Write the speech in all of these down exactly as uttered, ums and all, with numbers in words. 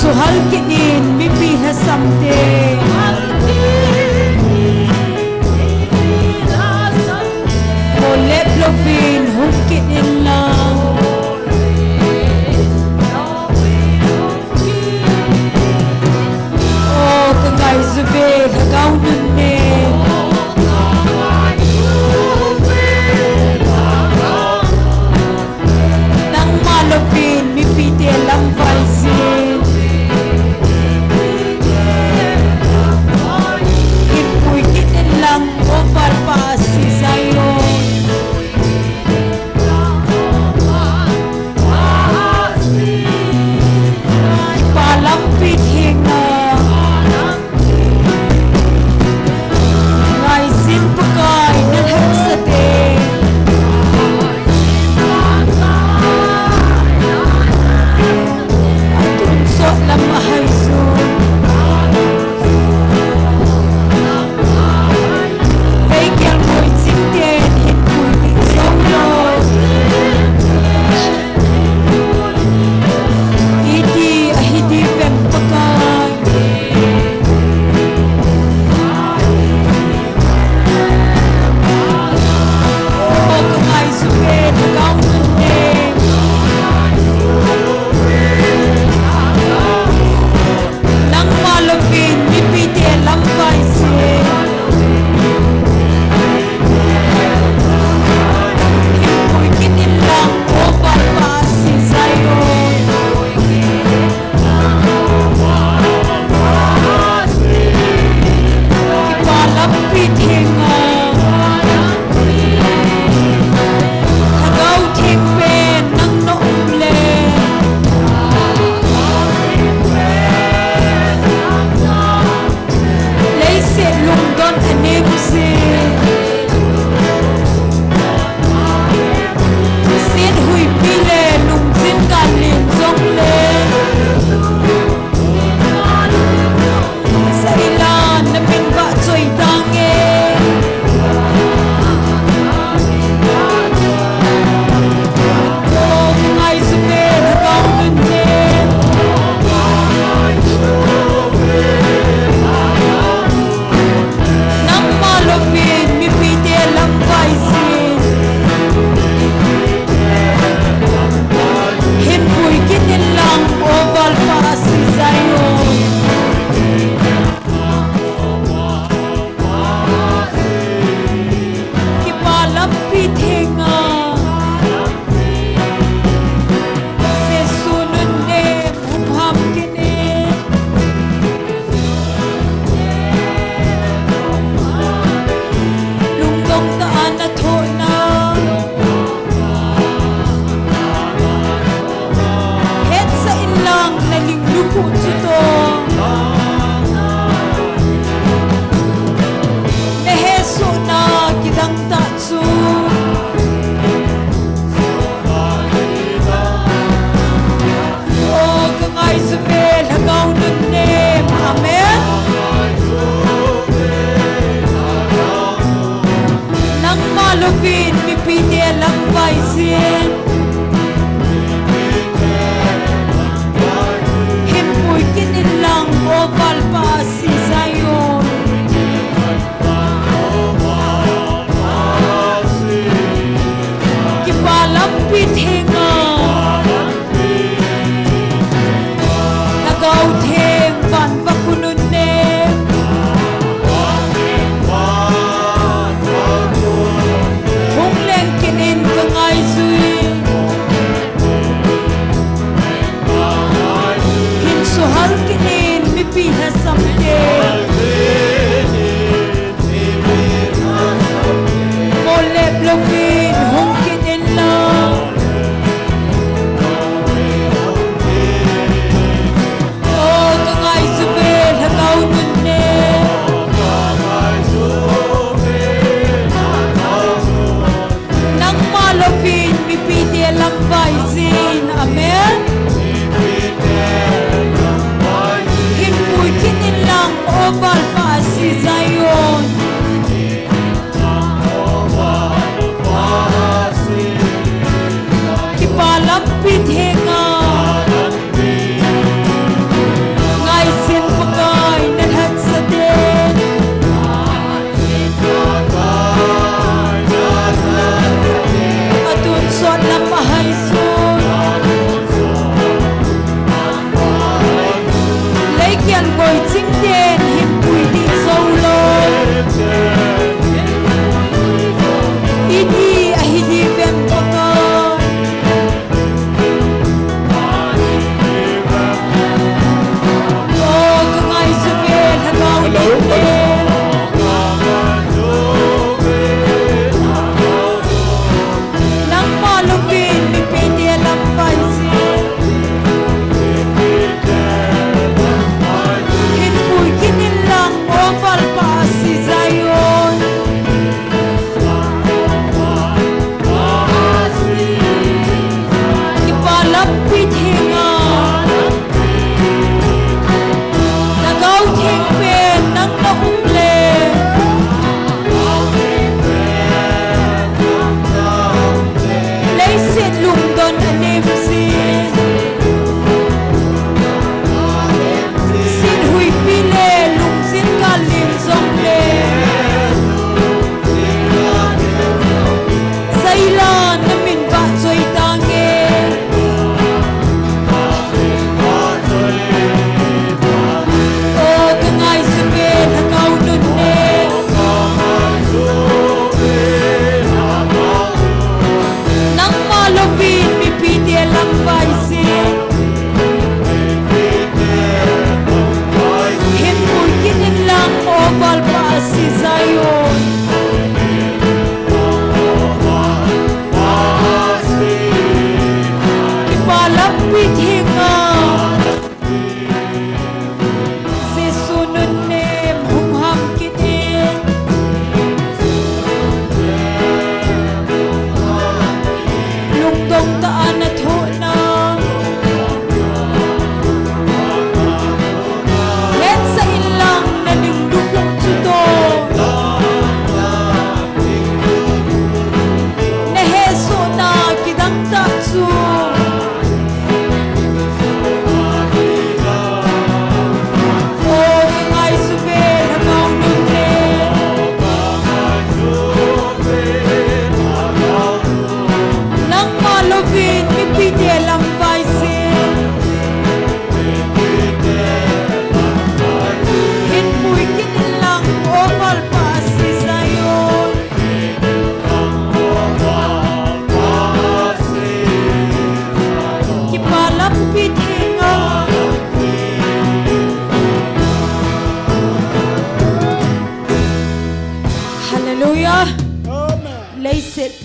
Hal kit in mipi lhasam te. Mo lep louvin hung kit in lang. O ka ngai juve Lhagao nun ne. Nangma louvin mipite lamvai jin. Hinpui kit in lang, O Valpa Zion. Pa lampi thenga. Ngaijin Pakai nalhahsah te. Atunsot lam ahaijun. Ei kelngoi chingten hinpui ding jong lou. Iti ahi diu vem Pakai. O ka ngai juve Lhagao nun ne. Nangma louvin mipite lamvai jin. Hinpui kit in lang, O Valpa Zion. Kipa lampi thenga. Lhagao Theng pen nang na um le. Leiset lungdon anem jin. Siet huipi le lungjin gal len jong le. Sailan na min vahchoi tange. O ka ngai juve Lhagao nun ne. Nangma louvin mipite lamvai jin. Hinpui kit in lang, O Valpa Zion. Kipa lampi thenga. Jesu nun ne hung ham kit in. Lungdong tah a na thohna. Hetsah in lang na ling lukhuh chu toh. Na hesohna kidang tah chu. O ka ngai juve Lhagao nun ne. Amen. Nangma louvin mipite lamvai jin. Hinpui kit in lang, O Valpa Zion. Kipa lampi thenga. Lhagao Theng van vah u nun ne. Hung leng kit in ka ngai jui. Hin suhal kit in mipi lhasam te. Mo lep louvin hung kit in lang. O ka ngai juve Lhagao nun ne. Nangma louvin mipite lamvai jin. Amen. Hinpui kit in lang, O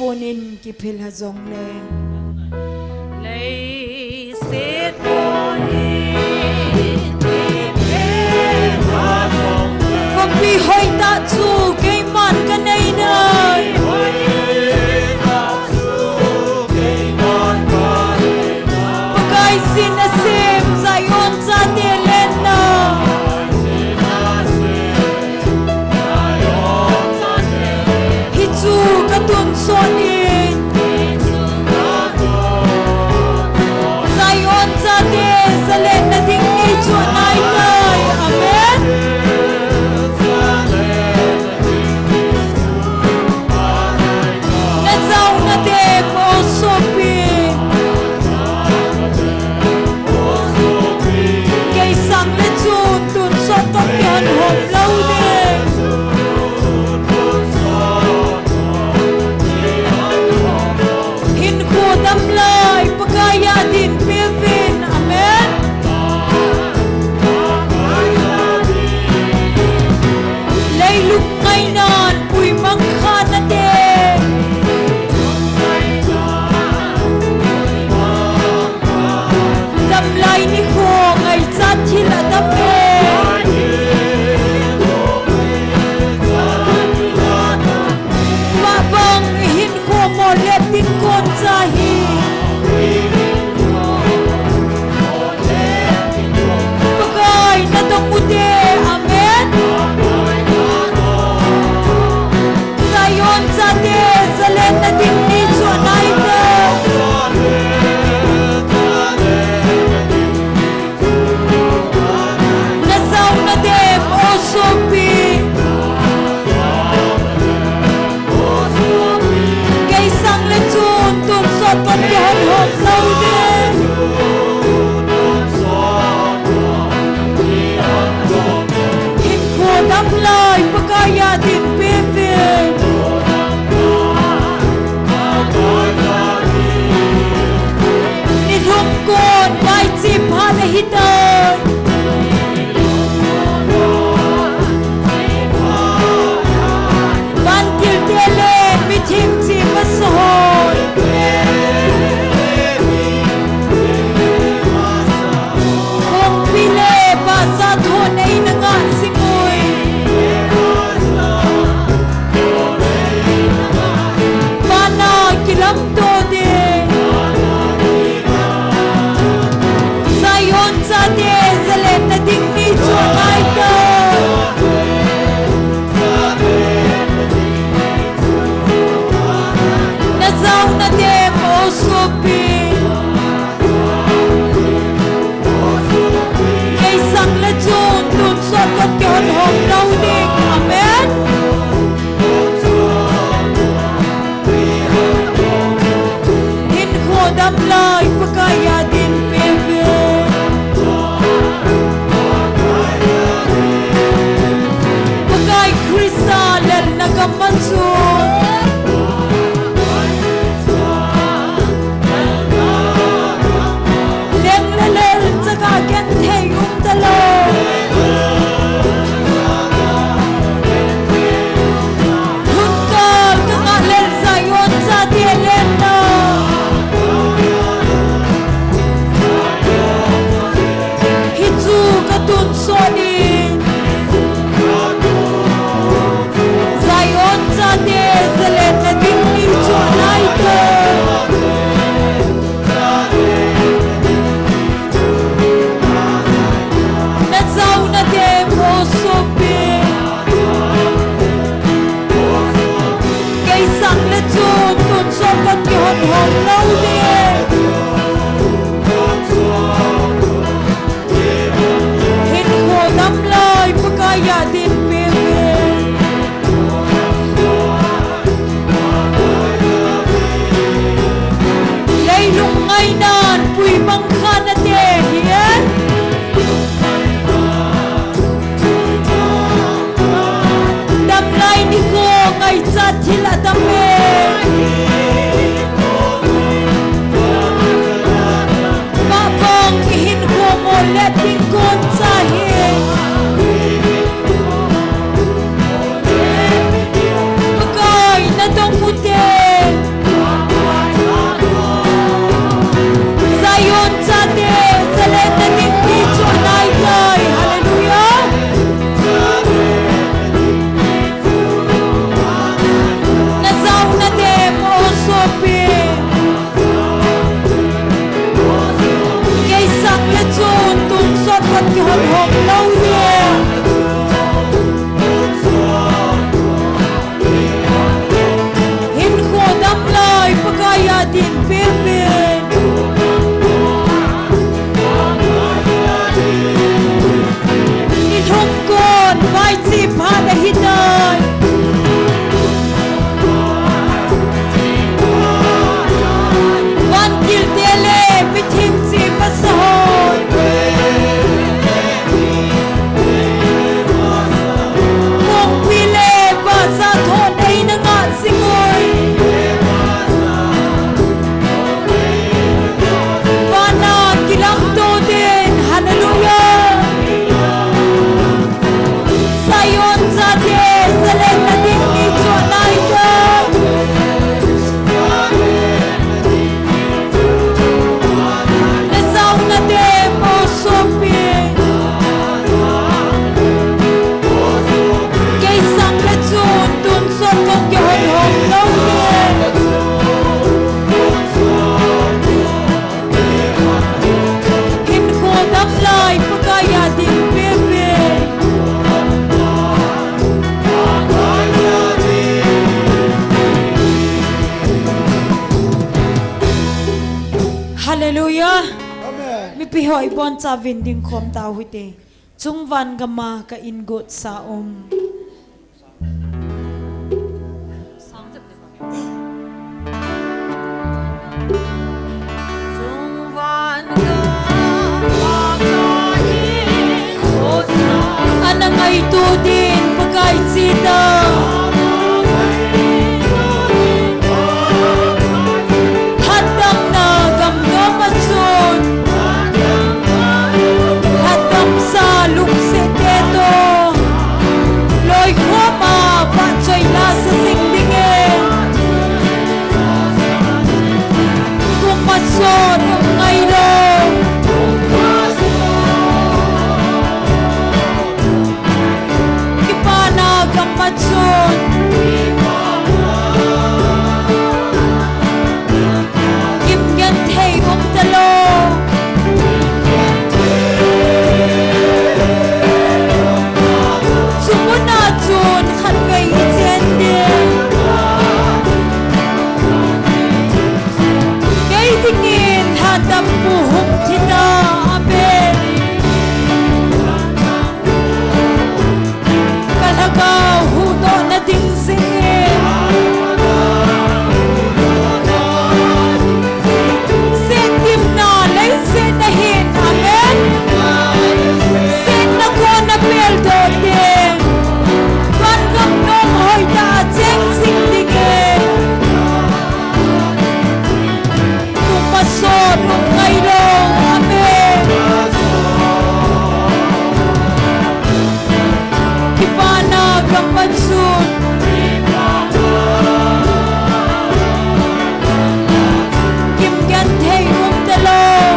Punin kiphil ha jongle. Leiset punin kiphil ha jongle. Khopi hoitah chu keiman kanei nai. Pakaiyin asem Zion chate lenna. Hichu katonsot in. Zion chate zalenna ding ni chu anaitai. Amen. Najaona dem o sopi. Kei sang le chun tonsot toh kihon hom lou ding. Hinkho damlai Pakai a din peuvin. Amen. Leilung ngainan puimang kha nate. Damlai nikho ngaichat thil adam e. Mabang ihinkho mo le tin kon cha hi. Pakai nadong ute. Amen. Zion chate zalenna ding ni chu anaitai. Najaona dem o sopi. Kei sang le chun tonsot toh kihon hom lou ding. Hinkho damlai Pakai a din peuvin. Nilhum kon vaichi phat ahitai. Vantil te le mithing chi masa hoi. Kongpi le bahcha thon eina ngah jing ui. Vana kilamto ding. Zion chate zalenna ding ni chu anaitai. Najaona dem o sopi. Kei sang le chun tonsot toh kihon hom lou ding. Amen. Hinkho damlai Pakai a din peuvin. Pakai Christa lelna gam a chu leng le lel chaka genthei um talou. Lhunkal kangah lel Zion chate lenna. Hichu katonsot in. Zion chate zalenna ding ni chu anaitai. Najaona dem o sopi. Kei sang le chun tonsot toh kihon hom lou ding. Hinkho damlai Pakai a din peuvin. Leilung ngainan puimang kha nate hi e. Damlai nikho ngaichat thil adam e. Mabang ihinkho mo le tin kon cha hi. Pakai nadong ute. Ihoi bon chavin ding khom tau hite. Chungvan gama ka in got sa um. Ana ngaito din Pakai chita. Hatdamna gamnom a chun, hatdamsa lungset te toh loikhom a vahchoi lasa jing dingin. Kum masot um ngailou. Kipana gam a chun, kim genthei um talou. Chu muna chun khatvei i chen ding. Kei dingin hatdampu hung thita, amen. Ka lhagao huhdohna ding jeh in, setthimna leiset a hin, amen. Setna kona peldoh ding, vangam nom hoitah a cheng jing dingin. Kum masot um ngailou, amen. Kipana gam a chun, kim genthei um talou.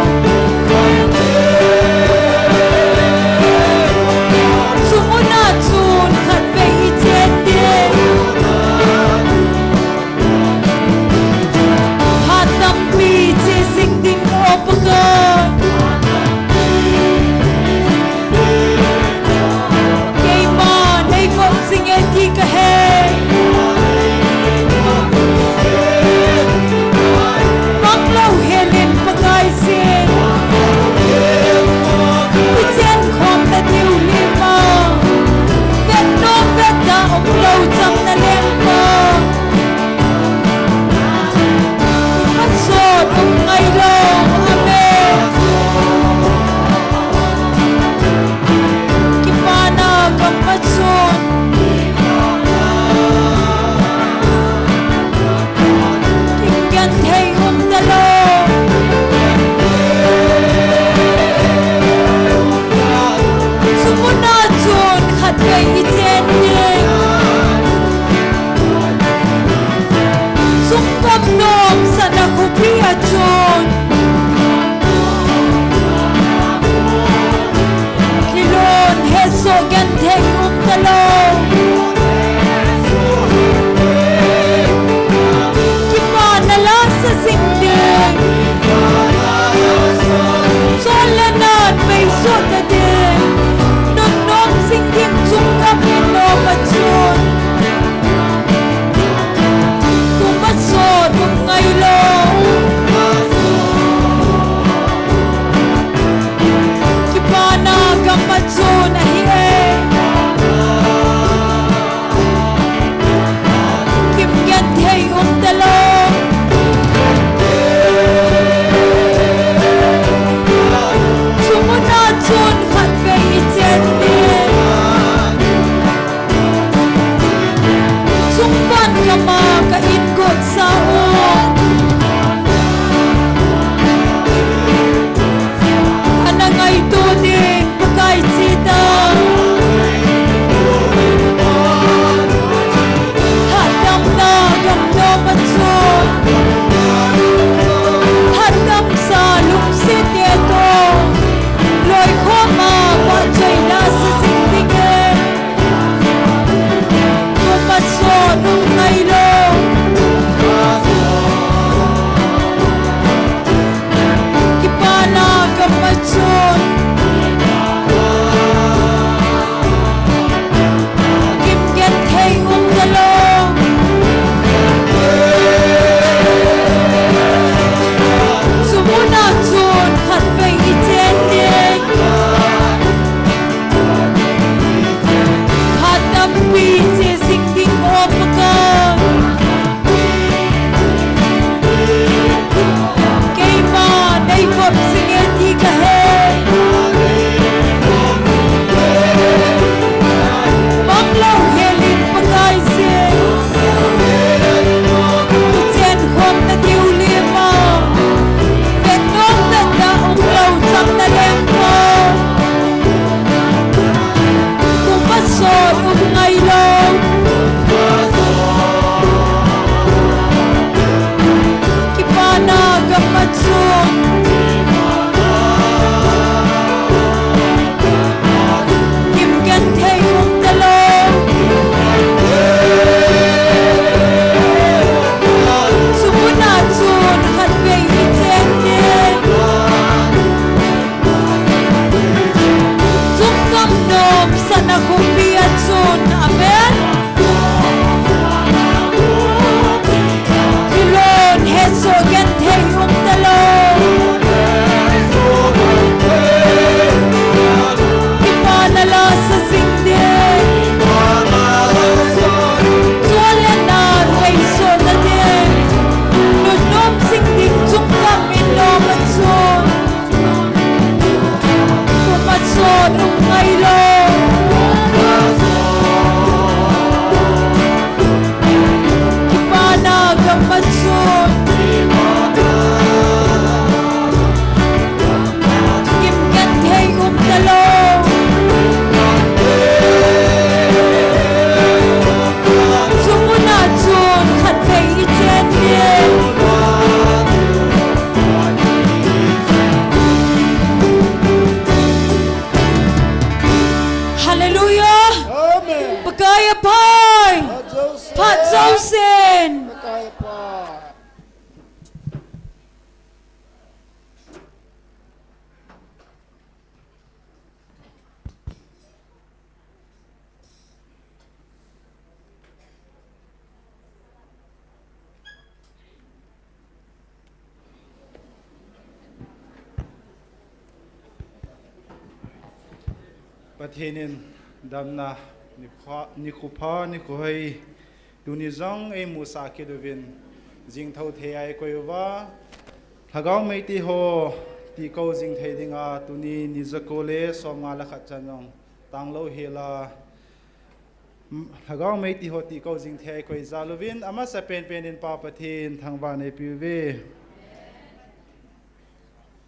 Chu muna chun khatvei i chen ding. Phat tampi che jing ding, O Pakai. Keima nei vop jing e ti ka he. Manglou helin Pakai jin. I chen khom na diu lima. Vet nom vet da umlou chamna lengpa. Masot um ngailou, amen. Kipana gam a chun, kim genthei um talou. Chu muna chun khatvei i chen ding. Chungkam nom sana khopi a chun, thilon hesoh genthei um talou. Kipana lasa jing ding. Chol le nan beisoh ta ding. Nunnom jing ding chungkam in nom a chun. Kum masot um ngailou. Kipana gam a chun ahi e. Kim genthei um talou. Chu muna chun khat Pathen in damna nikho pha, nikho hoi, tuni jong eimusah kit uvin, jingthou thei a eikoi uva, Lhagao Meitei ho tihkou jing thei dinga tuni ni jako le somnga le khat chan jong tanglou hela, Lhagao Meitei ho tihkou jing thei a eikoi jal uvin, amasa penpen in Pa Pathen thangvah neipiuve.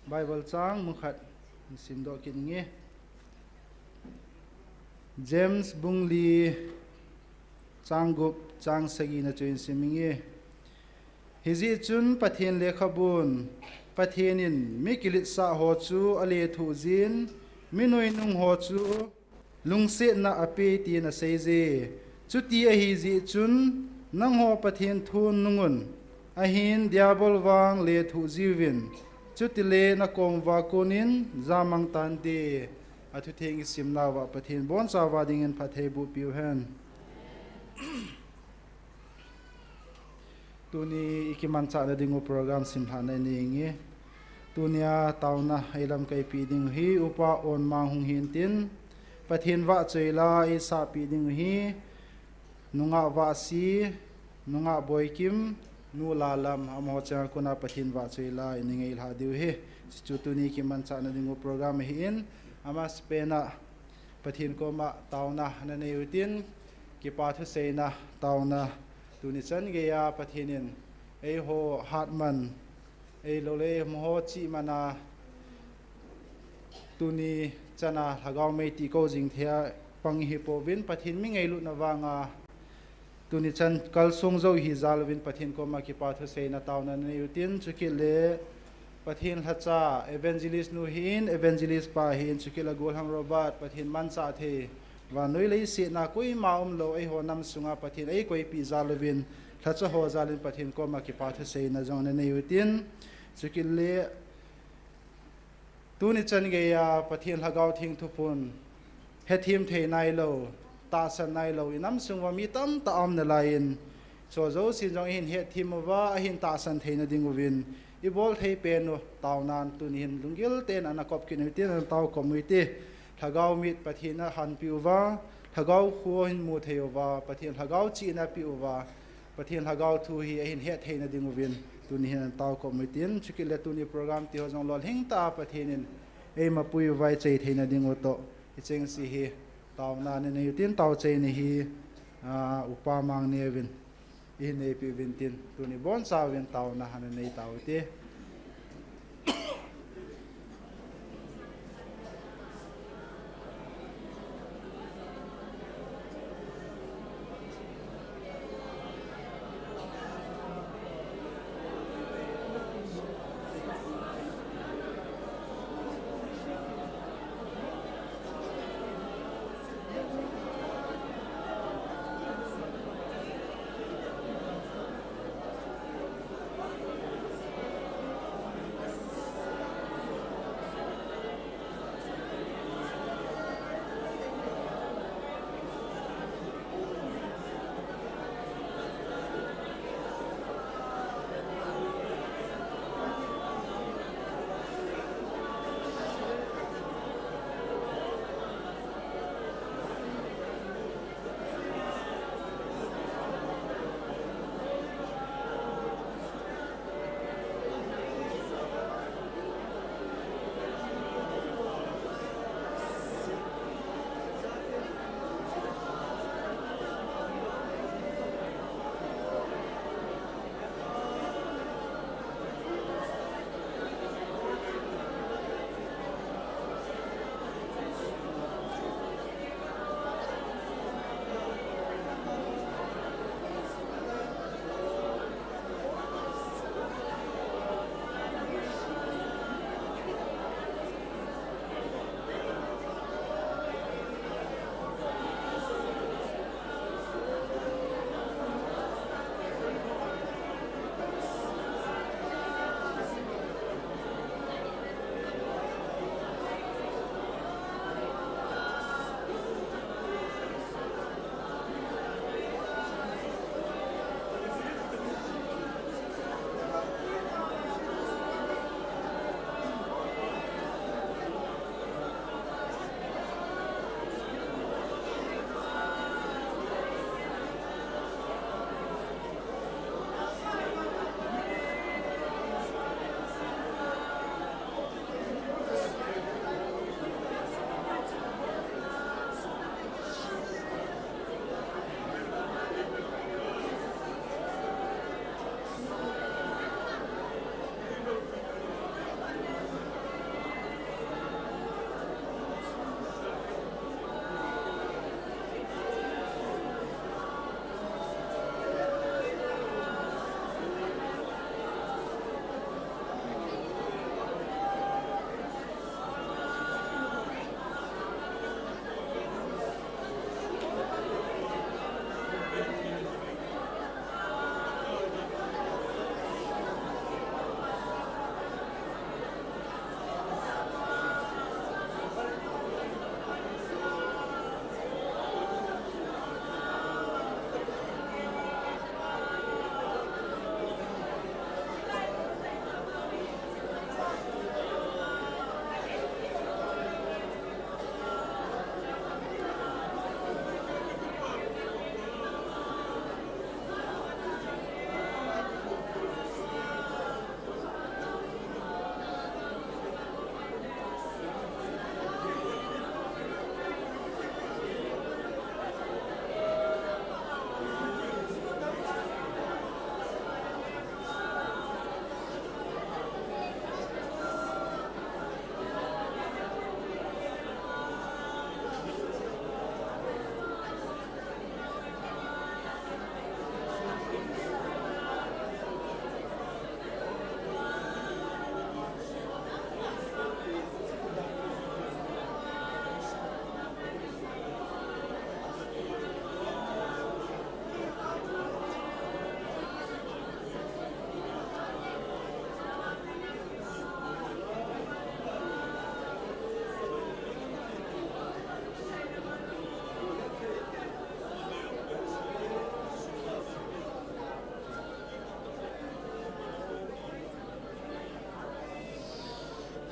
Bible chang mun khat simdoh kit inge. James bung li chang gup chang sagi na chu isim inge. Hijeh chun Pathen lekhabun, Pathen in mi kiletsah ho chu alethuh jin, mi nuinung ho chu lungsetna apeh tin aseije. Chuti ahijeh chun, nangho Pathen thunungun, ahin Diabol vang lethuh jiuvin, chutile nakom uva konin jamang tante. Athutheng isimnauva Pathen bonchauva dingin phatthei bohpiu hen. Tuni ikimanchahna dingu program simlhahna ineinge. Tunia taona eilamkaipeh dingu hi Upa Onmang hung hintin, Pathen vahchoila eisahpeh dingu hi nungah Vahsi, nungah Boikim, nu Lalam, amaho chunga kona Pathen vahchoila ineingailhah diu hi. Chuchu tuni kimanchahna dingu program ahin, amasapen a Pathen koma taona nanei utin, kipa thuseina taona tuni chan geiya Pathen in eiho hatman, eiloule eiho chihmana tuni chana Lhagao Meitei kou jing thei a pang ihipouvin Pathen mi ngailutna vanga tuni chan kalsong jou ihi jal uvin Pathen koma kipa thuseina taona nanei utin, chukit le Pathen lhacha evangelist nu hin, evangelist pa hin, chukit le Gollhang Robert, Pathen manchah thei, vannoi leiset a koima umlou eiho nam sunga Pathen eikoipeh jal uvin, lhacha ho jalin Pathen koma kipa thuseina jong nanei utin, chukit le tuni chan geiya Pathen Lhagao Theng thuphon hethem thei nailou, tahsan nailou, inam sung uva mi tamtah aum nalaiyin, chua jousen jong ihin hetthem uva, ahin tahsan theina dinguvin, ibol thei pen u taonan tuni hin lunggil tah in ana kop kit utin, ana taokop uvin te. Lhagao mit Pathen ahanpeh uva, Lhagao khu ahin mu thei uva, Pathen Lhagao chihna apeh uva, Pathen Lhagao thu hi ahin hettheina dinguvin, tuni hin ana taokop utin, chukit le tuni program tiho jong lolhing tah a Pathen in eimapui uva ichai theina dingu toh, ichengse hi taona nanei utin, taochaina hi, a, Upa Mangneuvin ihin neipeh uvin tin, tuni bonchauvin taona nanei taute.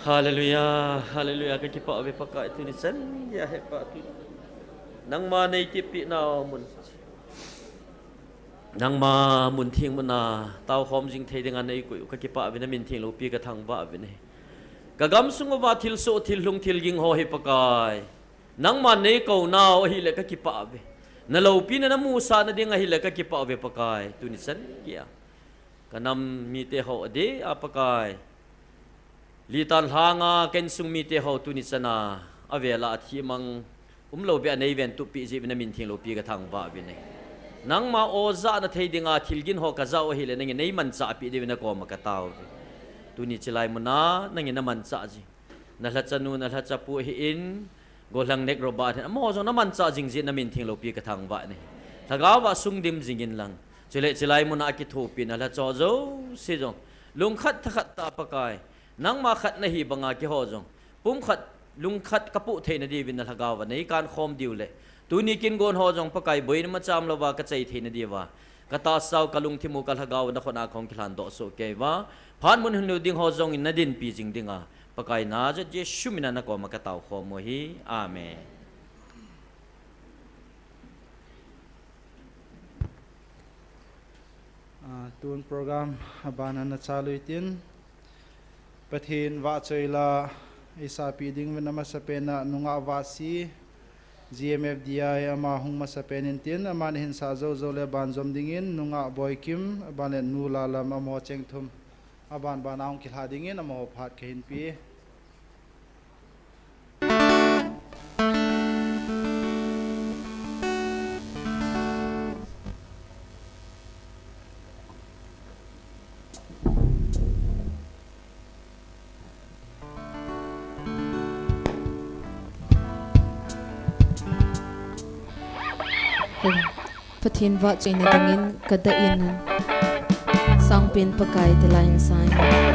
Hallelujah, hallelujah. Ka kipah ve Pakai, tuni chan geiya hepa tu. Nangma nei tipi na mun. Nangma mun theng muna tao khom jing thei dinga nei koi u ka kipah ve, na min theng loupi ka thangvah ve nei. Ka gamsung uva thilsoh, thil lhung, thil ging ho hi Pakai, nangma nei kou nau ahile ka kipah ve. Na loupina, na musahna ding ahile ka kipah ve Pakai, tuni chan geiya. Ka nam mite ho adeh a Pakai, litan lhanga ka insung mite ho tuni chana avel a athi mang umlou beh a nei ventup pi jeh uvin na min theng loupi ka thangvah ve nei. Nangma o jahna thei dinga thil gin ho ka jah u ahile nangin nei manchah pi diuvin na koma ka tao ve. Tuni chilai muna nangin na manchah jing. Na lhacha nu, na lhacha pu ahin, gollhang Nek Robert hin, amaho jong na manchah jing jeh in na min theng loupi ka thangvah nei. Lhagao va sung dim jing in lang. Chule chilai muna akithopi na lhacha ho jouse jong lungkhat thakhat tah a Pakai, nangma khat na hi banga keiho jong pumkhat, lungkhat ka poh theina diuvin na lhagao va nei kan khom diu le, tuni kin gon ho jong Pakai, boina macham louva ka chai theina diuva, ka tahsa u, ka lungthim u, ka lhagao u na khut a kahung kilhan doh soh kei uva, phat mun hin lhun ding ho jong in na dinpi jing dinga, Pakai Nazareth Jesu mina na koma ka tao khom u ahi. Amen. Ah, tun program abana na chalu hitin. Pathen vahchoi la eisapi ding uvin amasapen a nungah Vahsi, G M F D I ama hung masapen in tin, aman ahin sah jou jou le banjom dingin nungah Boikim, aban le nu Lalam amaho cheng thum. Aban ban a hung kilha dingin amaho phat kahin pe. Pathen vahchoina dingin ka dah in, Sangpen Pakai ti lai in sang in.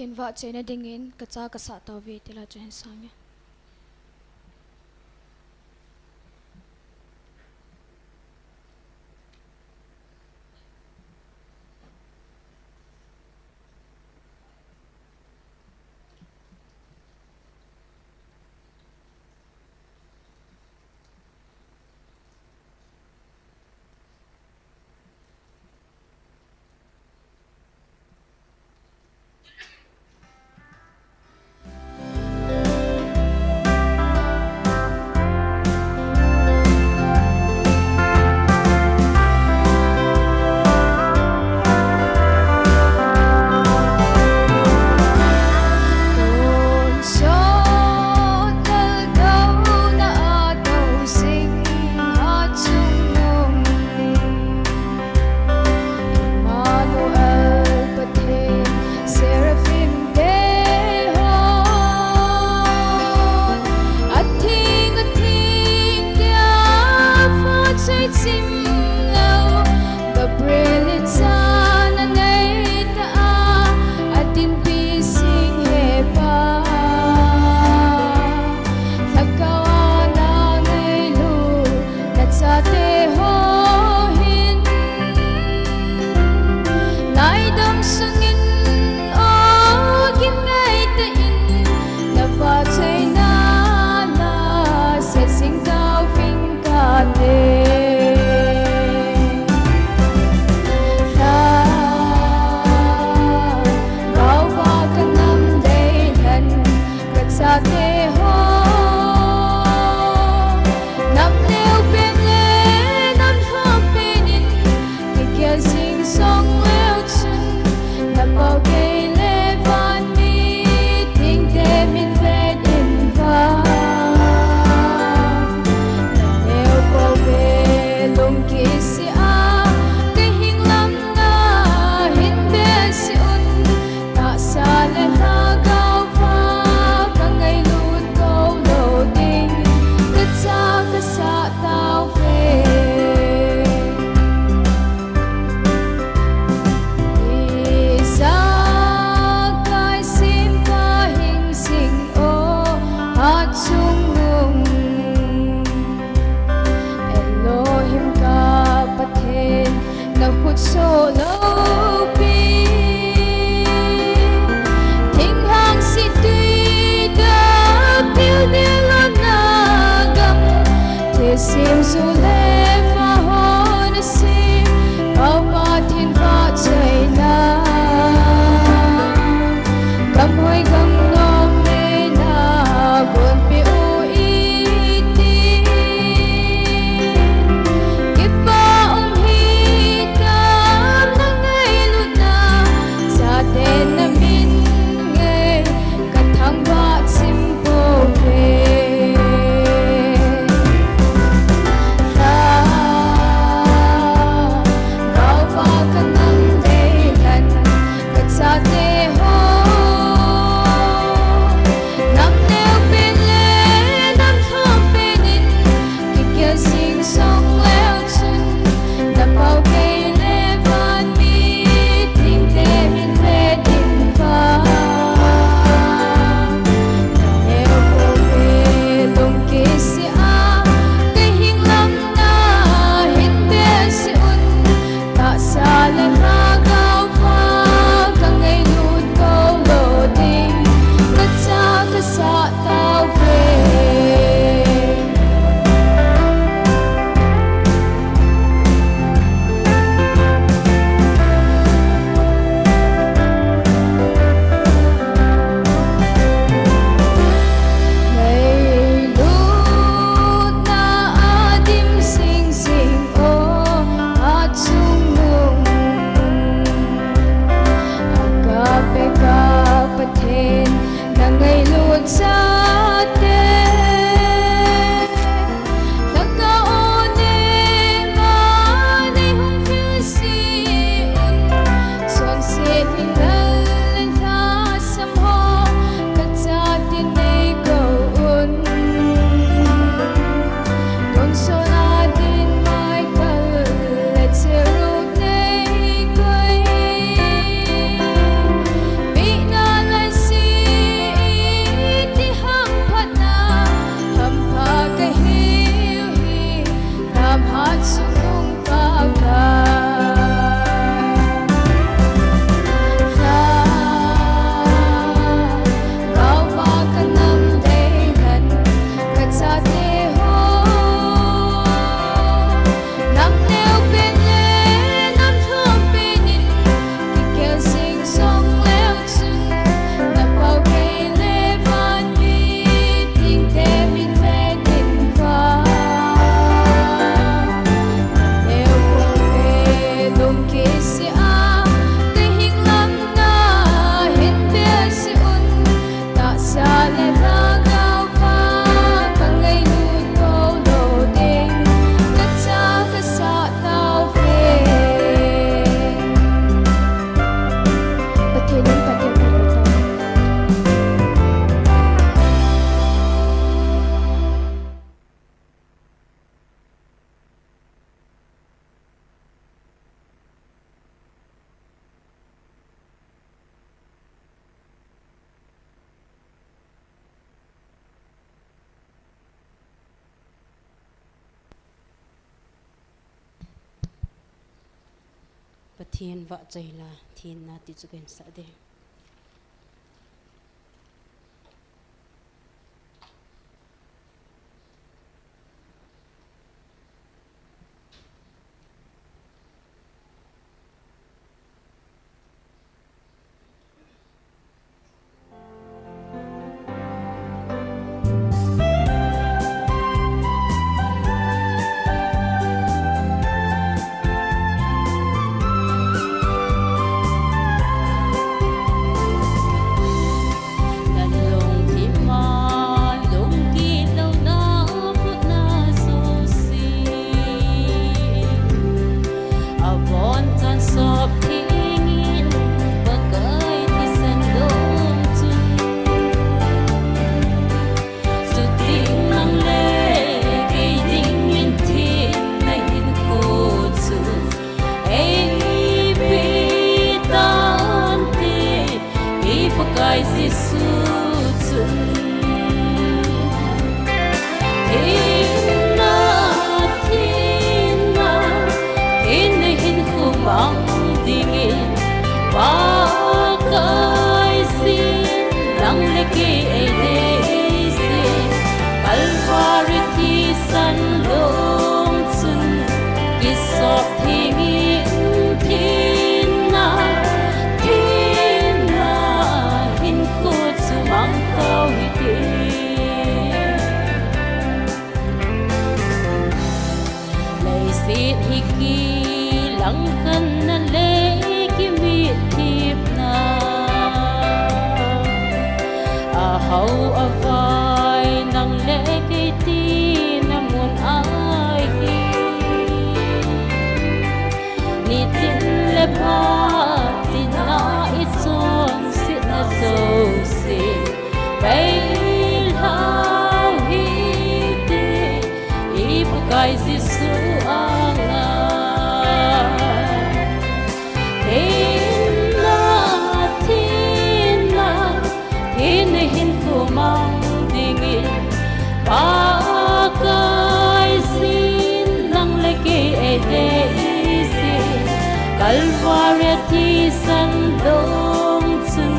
Pathen vahchoina dingin kacha kasah tauve ti la chu hin sang e. Emmanuel Pathen, Seraphim te hon, atheng, atheng tia vahchoi chim lou, Gabriel in chan anei ta a, atinpi sing he Pa. Lhagao a na ngailut nachate ho hin, ngaidam sungin o gin ngai tah in, na vahchoina la sejing tauvin kate. Lhagao a ka nam dei hen, kachate ho, nam neo pen le nam lhom pen in, kigel jing jong leu chun, na pau kei le van mi, thingte min vet in vang. Na neo pau ve lung kisih a, ka hing lam na hin behseh un, tahsa le lhagao va ka ngailut tou lou ding, kacha kasah tauve. Ijakai sempa hingsing o, hatchungnung Elohim ka Pathen, na khut soh loupi. Thinglhang sih tui da pil ding lona gam, thilsem ju le vahon asem, Pau Pathen vahchoina. Gam hoi gam nom neina gonpeh u iti. Kipah um hitam na ngailutna, chaten na min ngei ka thangvah chim pouve. Kei se a, na hing lam na hin bia se un, tahsa le lhagao va, ka ngailut tou lou ding, na cha ka sah tau ve. Pathen in Pathen in Pathen. Pathen vahchoi la, thenna ti chu kahin sah ding. Nalung thima, lungkit louna, putna jouse. Abon chan sop thengin, Pakai thisan dong chun. Chuting nang le kei dingin thenna hinkho chu eipe tante, i Pakai Jesu chun. Thenna, thenna, thenna hinkho mang dingin, Pakai sin nang le kei eidei se, Calvary thisan dong chun, kisop thengin thenna, thenna hinkho chu mang tau hite. Leiset hi kilang khanna le kimitthipna, ahao avai nang le kei tina mun ahi. Nitin le phat tina i chonsetna jouse, pei lhau hite, i Pakai Jesu anga. Thenna, thenna, thenna hinkho mang dingin, Pakai sin nang le kei eidei se, Calvary thisan dong chun,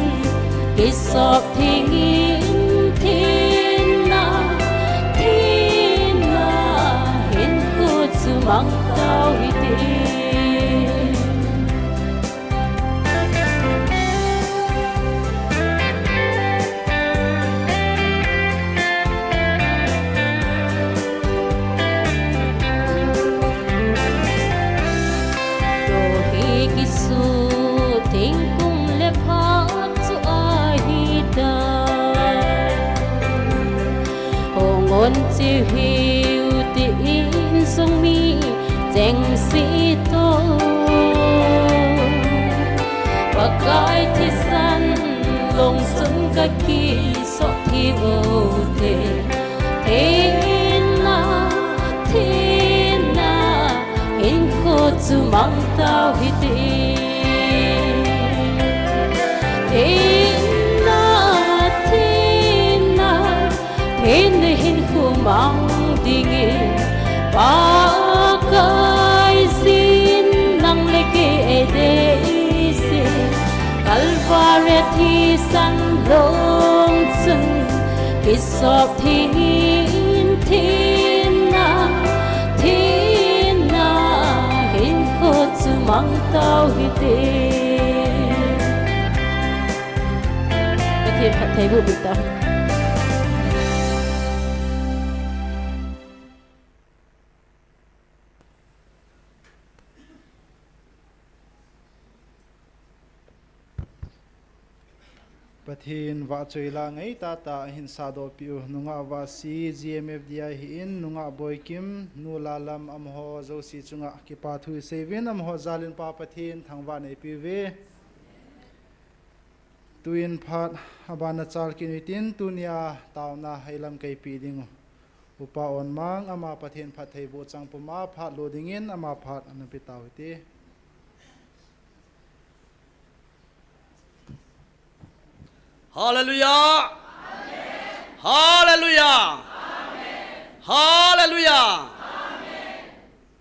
kisop thengin thenna, thenna hinkho chu mang tau hite. Rohi kisut thingkung le phat chu ahitai. Hung un cheu hiu tin sung mi chengse toh, Pakai thisan long sung kakisop thei u te. Thenna, thenna, hinkho chu mang tau hite. Thenna, thenna, thenna hinkho mang dingin, Pakai sin nang le kei eidei se, Calvary thisan long chun, kisop thengin thenna, thenna hinkho chu mang tau hite. Pathen phattheiboh boh tau. Pathen vahchoi la ngai tah tah ahin sahdoh peh u nungah Vahsi, G M F D I hi in, nungah Boikim, nu Lalam, amaho jouse chunga kipa thu iseiyuvin, amaho jal in Pa Pathen thangvah in eipeh uve. Tuin phat abana chal kit u hitin, tunia taona eilamkai peh ding u Upa Onmang, ama Pathen phattheiboh chang puma phat lo dingin ama phat ana pe tau hite. Hallelujah! Hallelujah! Hallelujah!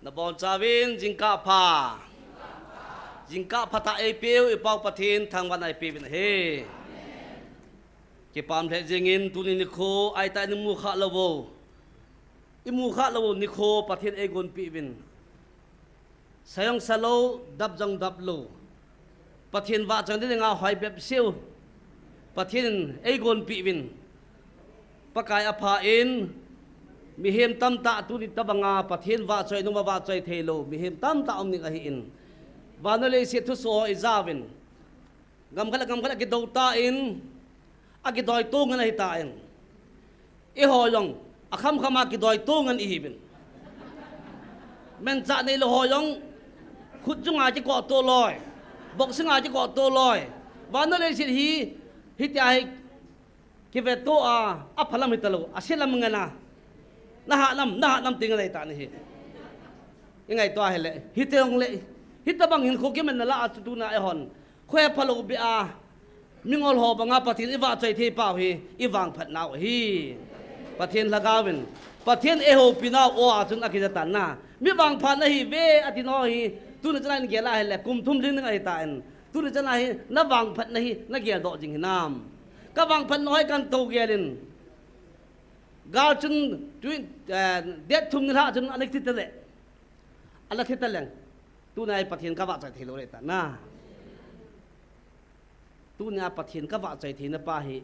Nabonchauvin jingkah pha. Jingkah phatah eipeu i Pau Pathen thangvahna eipeuvin ahi. Kipah lheh jengin tuni nikho aitah in imu khalou u, imu khalou u nikho Pathen eigonpeh uvin. Sa jong salou, dap jong daplou, Pathen vahchoi ding dinga hoi bep seh u Pathen in eigonpeh uvin. Pakai apha in, mihem tamtah tuni tobanga Pathen vahchoi nung a vahchoi theilou mihem tamtah um ding ahin, vannoi leiset thusoh ho ijauvin, gam khat le gam khat akidou tan, akidoi to ngen ahitan, eiho jong akham kham a kidoi to ngen ihiuvin. Manchah neilou ho jong khut chunga kikoh to loi, boxing a kikoh to loi, vannoi leiset hi hitia hi kiveto a, aphalam hitalou, aselam ngen a, nahat nam, nahat nam ti ngen ahitan ahi. Ingaito ahile hiti jongle, hitobang hinkho kimanna lah a chu tuna eihon khohe phalou beh a, mingol ho banga Pathen ivahchoi thei pau hi ivangphat nau ahi. Pathen lhagaovin, Pathen eihoupi nau o a chun akija tan na, mi vangphat nahiuve ati nau hi. Tuni chana in gel ahile kum thum lhing ding ahitan, tuni chana hi navangphatna hi nageldoh jing hinam? Kavangphat nau hi kahin tou gel in, gal chun tui, eh, date thum nilhah chun ana thi tale, ana thi taleng, tunia hi Pathen kavahchoi theilou le ta na. Tunia Pathen kavahchoi theina pa hi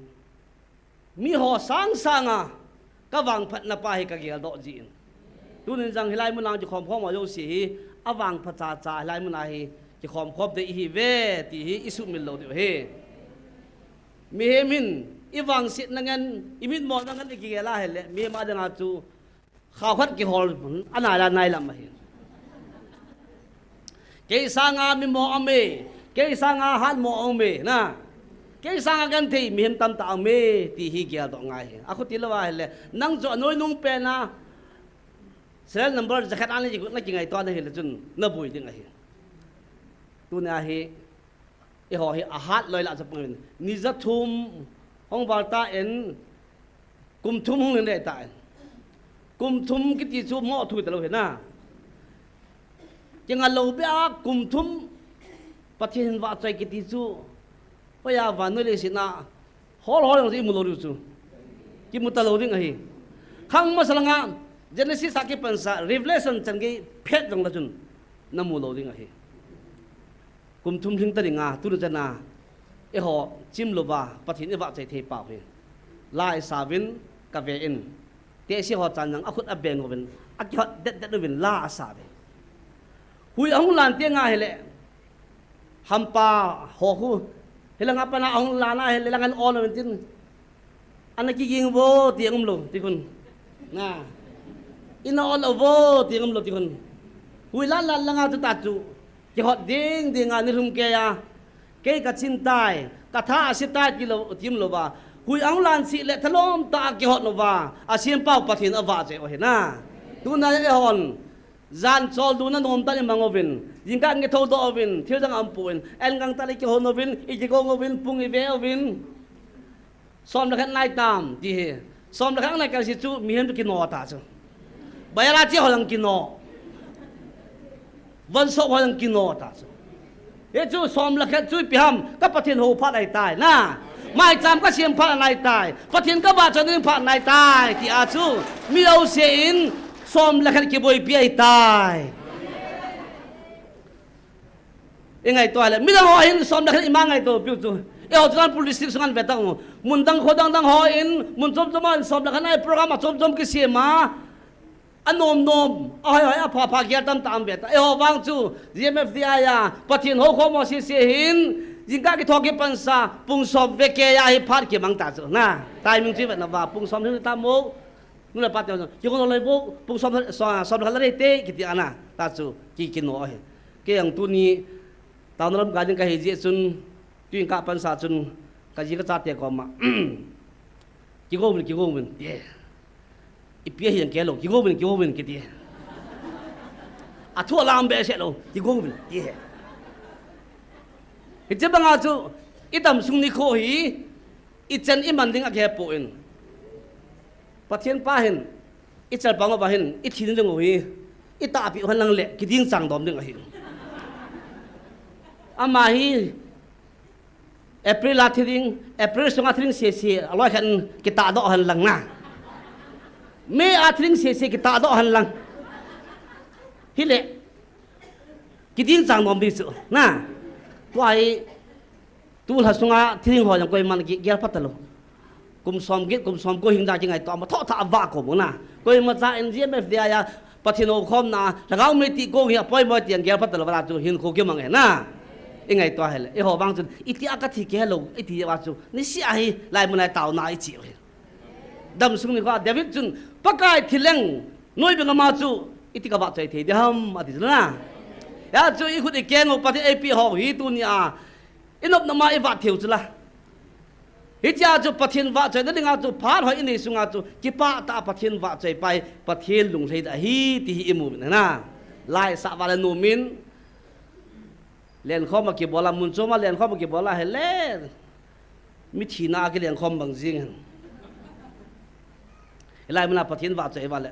miho sangsanga kavangphatna pa hi kageldoh jin, tunin jong hilai muna kikhom khom ho jouse hi avangphat chacha hilai muna hi kikhom khom ding ihiuve ti hi isuhmil lou diu ahi. Mihem hin ivangsetna ngen, imitmona ngen ikigel ahile mihem a dinga chu khaokhat kihol anai la nailam ahi. Kei sanga mimo aume, kei sanga hatmo aume na, kei sanga genthei mihem tamtah aume ti hi geldoh ngai ahi. Akhuti lou ahile nang chu anoinung pen a serial number jakhat a nakingaito nahile chun naboi ding ahi. Tunia hi eiho hi ahat loi lah chu pangin, ni jathum hung val tan, kum thum hung lhing ding tan, kum thum kiti chu moh thu talou hi na. Kinga lou beh a kum thum Pathen vahchoi kiti chu, hoiya vannoi leiset a hol hol jong chu imu lou diu chu, kimu talou ding ahi. Khang masa langa Genesis a kipansa Revelation chan gei phet jongle chun namu lou ding ahi. Kum thum lhing ta dinga tuni chana eiho chimlouva Pathen ivahchoi thei pau hi la isauvin, kaven, tehse ho chan jong akhut abeng uvin, akihot det det uvin la asauve. Hui ahung lan teng ahile, hampa ho khu hilanga pat a ahung lan ahile, langa in ol uvin tin, ana kiging uvo ti umlou ti khun, na, ina ol uvo ti umlou ti khun, hui lan lan langa chuta chu kihot ding dinga nilhum keiya, kei kachin tai, katha ase tai tilou, ti umlouva, hui ahung lan seh le thalom tah a kihot uva asempau Pathen avahchoi u ahi na. Tuna eihon jan chollutna nomtah in imang uvin, jingkah in kithoudoh uvin, thil dang aumpon, angang tah le ikihon uvin, ikigong uvin, pung ive uvin, som le khat nai tam ti hi. Som le khat anai kal seh chu mihem chu kino ta chu, bayara che ho jong kino, vonsop ho jong kino ta chu. Hichu som le khat chu ipi ham, ka Pathen hou phat ahitai na, maicham kasem phat ahitai, Pathen kavahchoi ding phat ahitai tia chu mi jousen som le khat kiboipi ahitai. Ingaito le midang ho hin som le khat ima ngaito piu chu, eiho chu Churachandpur district sunga ve tang u, mun dang kho dang dang hon, mun chom chom a hin som le khat a program achom chom kisem a, anom nom, ahoi hoi, apha pha gel tamtah um ve ta. Eiho vang chu G M F D I a Pathen houkhom ho sese hin Jingkah kitho kipansa, pung som vekei a hi phat kimang ta chu. Na, timing chu vetna va, pung som hi ta mo. Nu le pa te, kigong lou lei vo, pung som, som, som lha lei te, kiti ana, ta chu, ki, kino hi. Kei jong tuni, taona lam ka ding kahi jeh chun, tu jingkah pansa chun, kaji kachate koma. Kigong uvin, kigong uvin, ti. Ipi ahi jong kei lou, kigong uvin, kigong uvin, kiti. Athu alam behseh lou, kigong uvin, ti. Hiche banga chu, idamsung nikho hi, ichen iman ding akihepoi. Pathen pa hin, ichelpang uva hin, ithi ding u hi, itahpeh u henlang le, kiding chang dom ding ahi. Ama hi, April a thi ding, April sunga thi ding sese, aloi khen kitahdoh henlang na. May a thi ding sese kitahdoh henlang. Hile, kiding chang dom ding chu, na. Tua hi, tulha sunga thi ding ho jong koiman kigel phat talou. Kum som get, kum som ko hing da kingaito, ama thotha ava ko mo na. Koimacha in G M F D I a, Pathen houkhomna, Lhagao mei ti ko hi apoimo ti jong gel phat talou va chu hinkho kimang e na. Ingaito hile, eiho vang chun, itia kathi kei lou, iti va chu, niseh a hi, laimun a taona ichi u hi. Damsung nikho a David chun, Pakai thi leng, noi beng ama chu, iti kavahchoi thei ding ham, ati chu na. Hia chu ikhut ikeng u Pathen eipeh ho hi tunia, inopna ma ivah thei u chu la. Hichea chu Pathen vahchoina dinga chu phat hoi inei sunga chu kipah tah a Pathen vahchoi pai, Pathen lunglhai da ahi ti hi imu uvin na. Laisah uva le nom in. Lenkhom a kibol a, mun chom a lenkhom a kibol a hile. Mithina a kilenkhom bang jing hen. Hilai muna Pathen vahchoi uva le.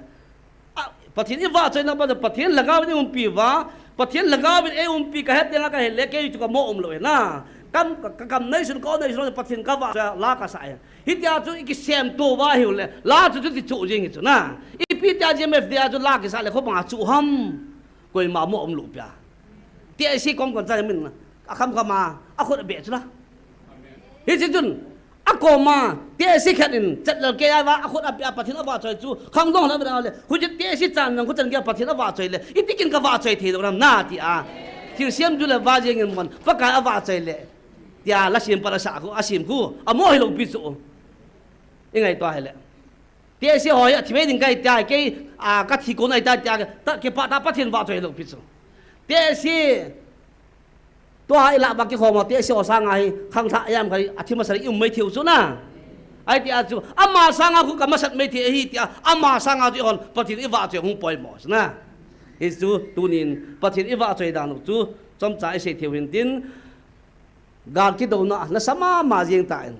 A, Pathen ivahchoina pa, Pathen Lhagao in eiumpi uva, Pathen Lhagao in eiumpi kahet tenga kahile, kei chu kamo um lou e na. Kam, ka, ka kam neisun, ka neisun, Pathen kavahchoi la kasah e. Hitia chu ikisemto uva hiu le, la chu chuti chu jing hi chu na. Ipi tia G M F D I a chu la kisah le, kho banga chu ham. Koima mo um lou pia. Tehse kom kon cha min na. Akham kham a, akhut abeh chu la. Hiche chun, akoma, tehse khat in, chat lel kei a va, akhut abeh a Pathen avahchoi chu, khangdong la bena le, huche tehse chan nang khu chan gei a Pathen avahchoi le, iti kin kavahchoi thei lou nam na tia. Thilsem chu le va jeng in mon, Pakai avahchoi le. Tia la sem pa la sa khu, asem khu, amo hilou pi chu. Ingaito hile. Tehse ho hi athi mei ding kahi tia, kei, a, kathi kon ahi tia, tia, ta, kipah tah a Pathen vahchoi lou pi chu. Tehse, tua hi la ba kikhom a, tehse ho sanga hi, khangthah jam kahi, athi masa le i um mei thei u chu na. Ahi tia chu, ama sanga khu kamasat mei thei ahi tia, ama sanga chu ihon, Pathen ivahchoi hung poimo chu na. Hichu, tunin, Pathen ivahchoi dan u chu, chomcha isei thei u hintin, gal kidouna, nasa mama jeng tan.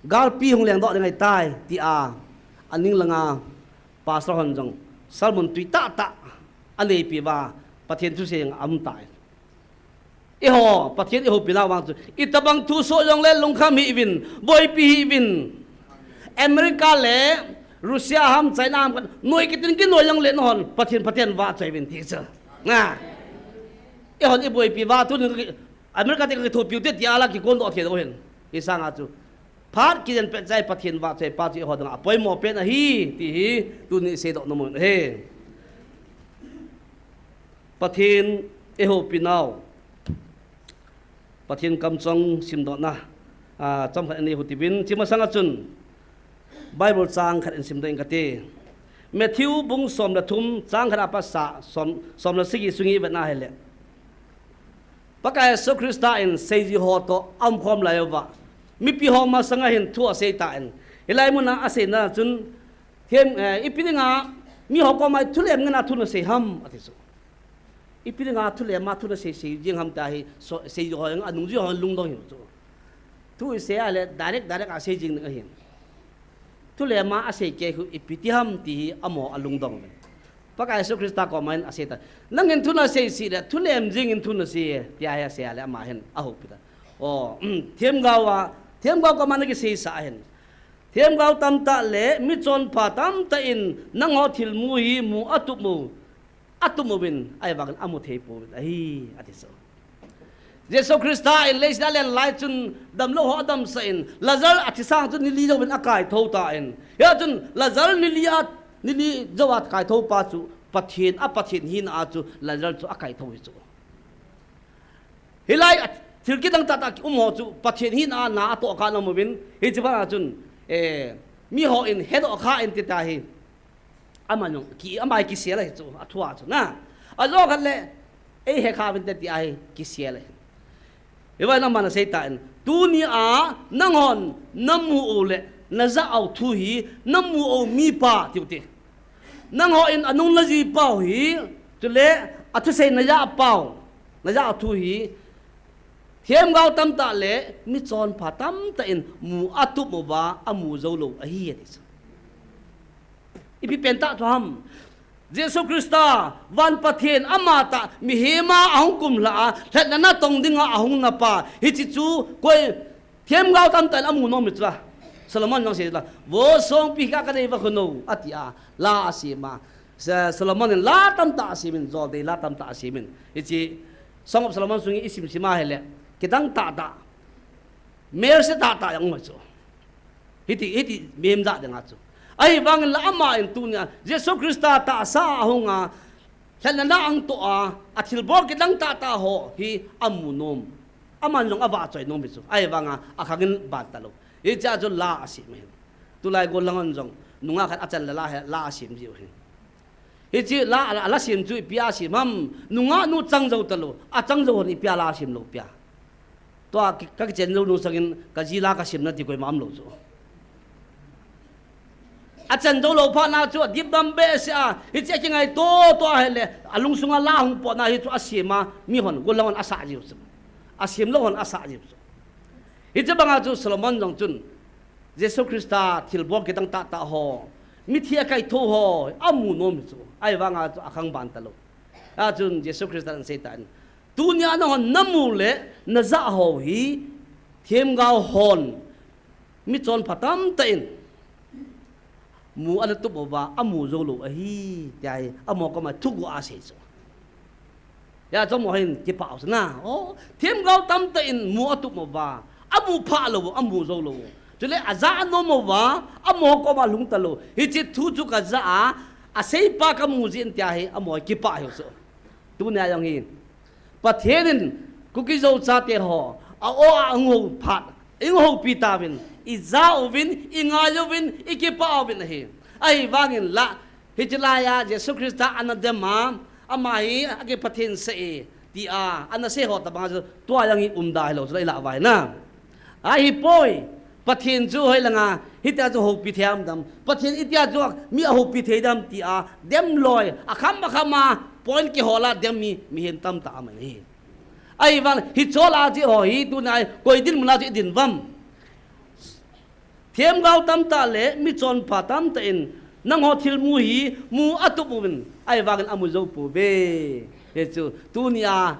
Galpi hung lengdoh ding ahitai, tia, aning langa Pastor hon jong, sermon tui tahtah, aneipi uva, Pathen thusei jong aum tai. Eiho, Pathen ihoupi nau vang chu, itobang thusoh jongle lungkham hih uvin, boipi hih uvin. America le Russia ham, China ham, noi kitin kinoi jongle nahon, Pathen, Pathen vahchoi uvin ti chu. Na. Eihon iboipi uva, tunin America te kakithopiu te tia la kikondoh thei lou hen. Hisanga chu. Phat kijen pet chai Pathen vahchoi pa chu eiho dinga apoimo pen ahi, ti hi tuni iseidoh nom u ahi. Pathen eihoupi nau. Pathen kamcheng simdohna. A, chomkhat inei u hitin, hiche masanga chun. Bible chang khat in simdoh inge kati. Matthew bung som le thum chang khat a pat sa som, som le sagi sunga ivet na hile. Pakai Jesu Christa in seijui ho toh aumkhom lai uva. Mipi ho masanga hin thu asei tan. Hilai muna aseina chun, them, eh, ipi dinga, miho koma thulem ngen a thu nasei ham, ati chu. Ipi dinga thulem a thu nasei sei jing ham tia hi, so, seijui ho, anungjui ho lungdong hiu chu. Thu isei a le, direct, direct a sei jing ding ahi. Thulem a asei kei khu ipi ti ham ti hi amaho alungdong uve. Pakai Jesu Christa koma in asei ta. Nangin thu nasei seh le, thulem jing in thu nasei e, tia hi asei a le, ama hin ahoupi ta. O, themgao a, themgao koma nakiseisah ahin. Themgao tamtah le, michonpha tamtah in, nangho thilmu hi mu atup u. Atup uvin, ahivangin amu thei pouvin ahi, ati chu. Jesu Christa in leiset a alen lai chun damlou ho adamsah in, Lazar athi sang chu ni li jouvin akaithou tan. Hia chun Lazar ni li a, ni li jou a kaithou pa chu Pathen, a Pathen hina a chu Lazar chu akaithou hi chu. Hilai a thil kidang tah tah um ho chu Pathen hina a na atoh kha na um uvin, hiche bana chun, eh, mi hon hedoh kha in ti ta hi. Ama jong ki, ama kisel ahi chu, athua chu na. Ajo khat le, ei he kha uvin te ti ahi, kisel ahi. Hiva in ama na sei tan, tunia nanghon namu u le, najah u thu hi, namu u mipa, tiu te. Nanghon anung najui pau hi, chule athusei najah pau, najah u thu hi, themgao tamtah le michonpha tamtah in mu atup uva amu jou lou ahi, ati chu. Ipi pen tah chu ham. Jesu Christa, van Pathen ama tah, mihem a ahung kumlha a, lhatna natong dinga ahung na pa, hiche chu koi, themgao tamtah in amu nom hi chu la. Solomon jong asei chu la, vo songpi khat kanei va khun o, ati a, la asem a. Sa-, Solomon in la tamtah asem in, joldei la tamtah asem in. Hiche Song of Solomon sunga isim sim a ahile, kidang tah tah, melse tah tah jong um chu. Hiti, hiti mihem ja dinga chu. Ahivangin la ama in tunia Jesu Christa tahsa a ahung a, lhatna na ahung toh a, athilbol kidang tah tah ho hi amu nom. Aman jong avahchoi nom hi chu. Ahivanga akhang in ban talou. Hichea chu la asem ahin. Tulai gollhang hon jong nungah khat achan le la he, la asem jiu ahin. Hiche la, la, la sem chu ipi a sem ham, nungah nu chang jou talou, achang jou hon ipi a la sem lou pia. Tua ki, ka kichen jou nung sangin ka ji la ka sem na ti koima um lou chu. Achan jou lou phat na chu adip dam behseh a, hiche kingaito to ahile, alungsunga la hung potna hi chu asem a, mi hon, gollhang hon asah jiu chu. Asem lou hon asah jiu chu. Hiche banga chu Solomon jong chun, Jesu Christa thilbol kidang tah tah ho, mithi a kaitho ho, amu nom hi chu. Ahivanga chu akhang ban talou. Achun Jesu Christa in asei tan, tunia nanghon namu le najah ho hi, themgao hon, michonpha tamtah in mu ana tup uva, amu jou lou ahi, tia hi, amaho koma thuguh a asei chu. Hia chu amaho hin kipah u chu na. O, themgao tamtah in mu atup uva, amu phah lou, amu jou lou. Chule ajah anom uva, amaho koma lhung talou. Hiche thu chu kajah a, aseipa kamu jin tia hi, amaho kipah u chu. Tunia jong hi. Pathen in Kuki Zo chate ho, a-o a ahung hou phat, eihung houpi tauvin, ija uvin, ingai uvin, ikipah uvin ahi. Ahivangin la, hiche laiya Jesu Christa ana dem a, ama hi akiPathen sah e, tia, ana sei ho tabang a chu, tua jong hi umda hilou, chu la ilah uva hi na. Ahipoi, Pathen chu hoilanga, hitia chu houpi thei ham dam. Pathen itia chu mi ahoupi thei dam tia, dem loi, akham akham a, point kihol a dem mi, mihem tamtah aum ahi. Ahivang, hiche lah a chu ho hi, tunia hi, koi dinmun a chu idin uvem. Themgao tamtah le, michonpha tamtah in, nangho thilmu hi, mu atup uvin, ahivangin amu jou pouve. Hichu, tunia,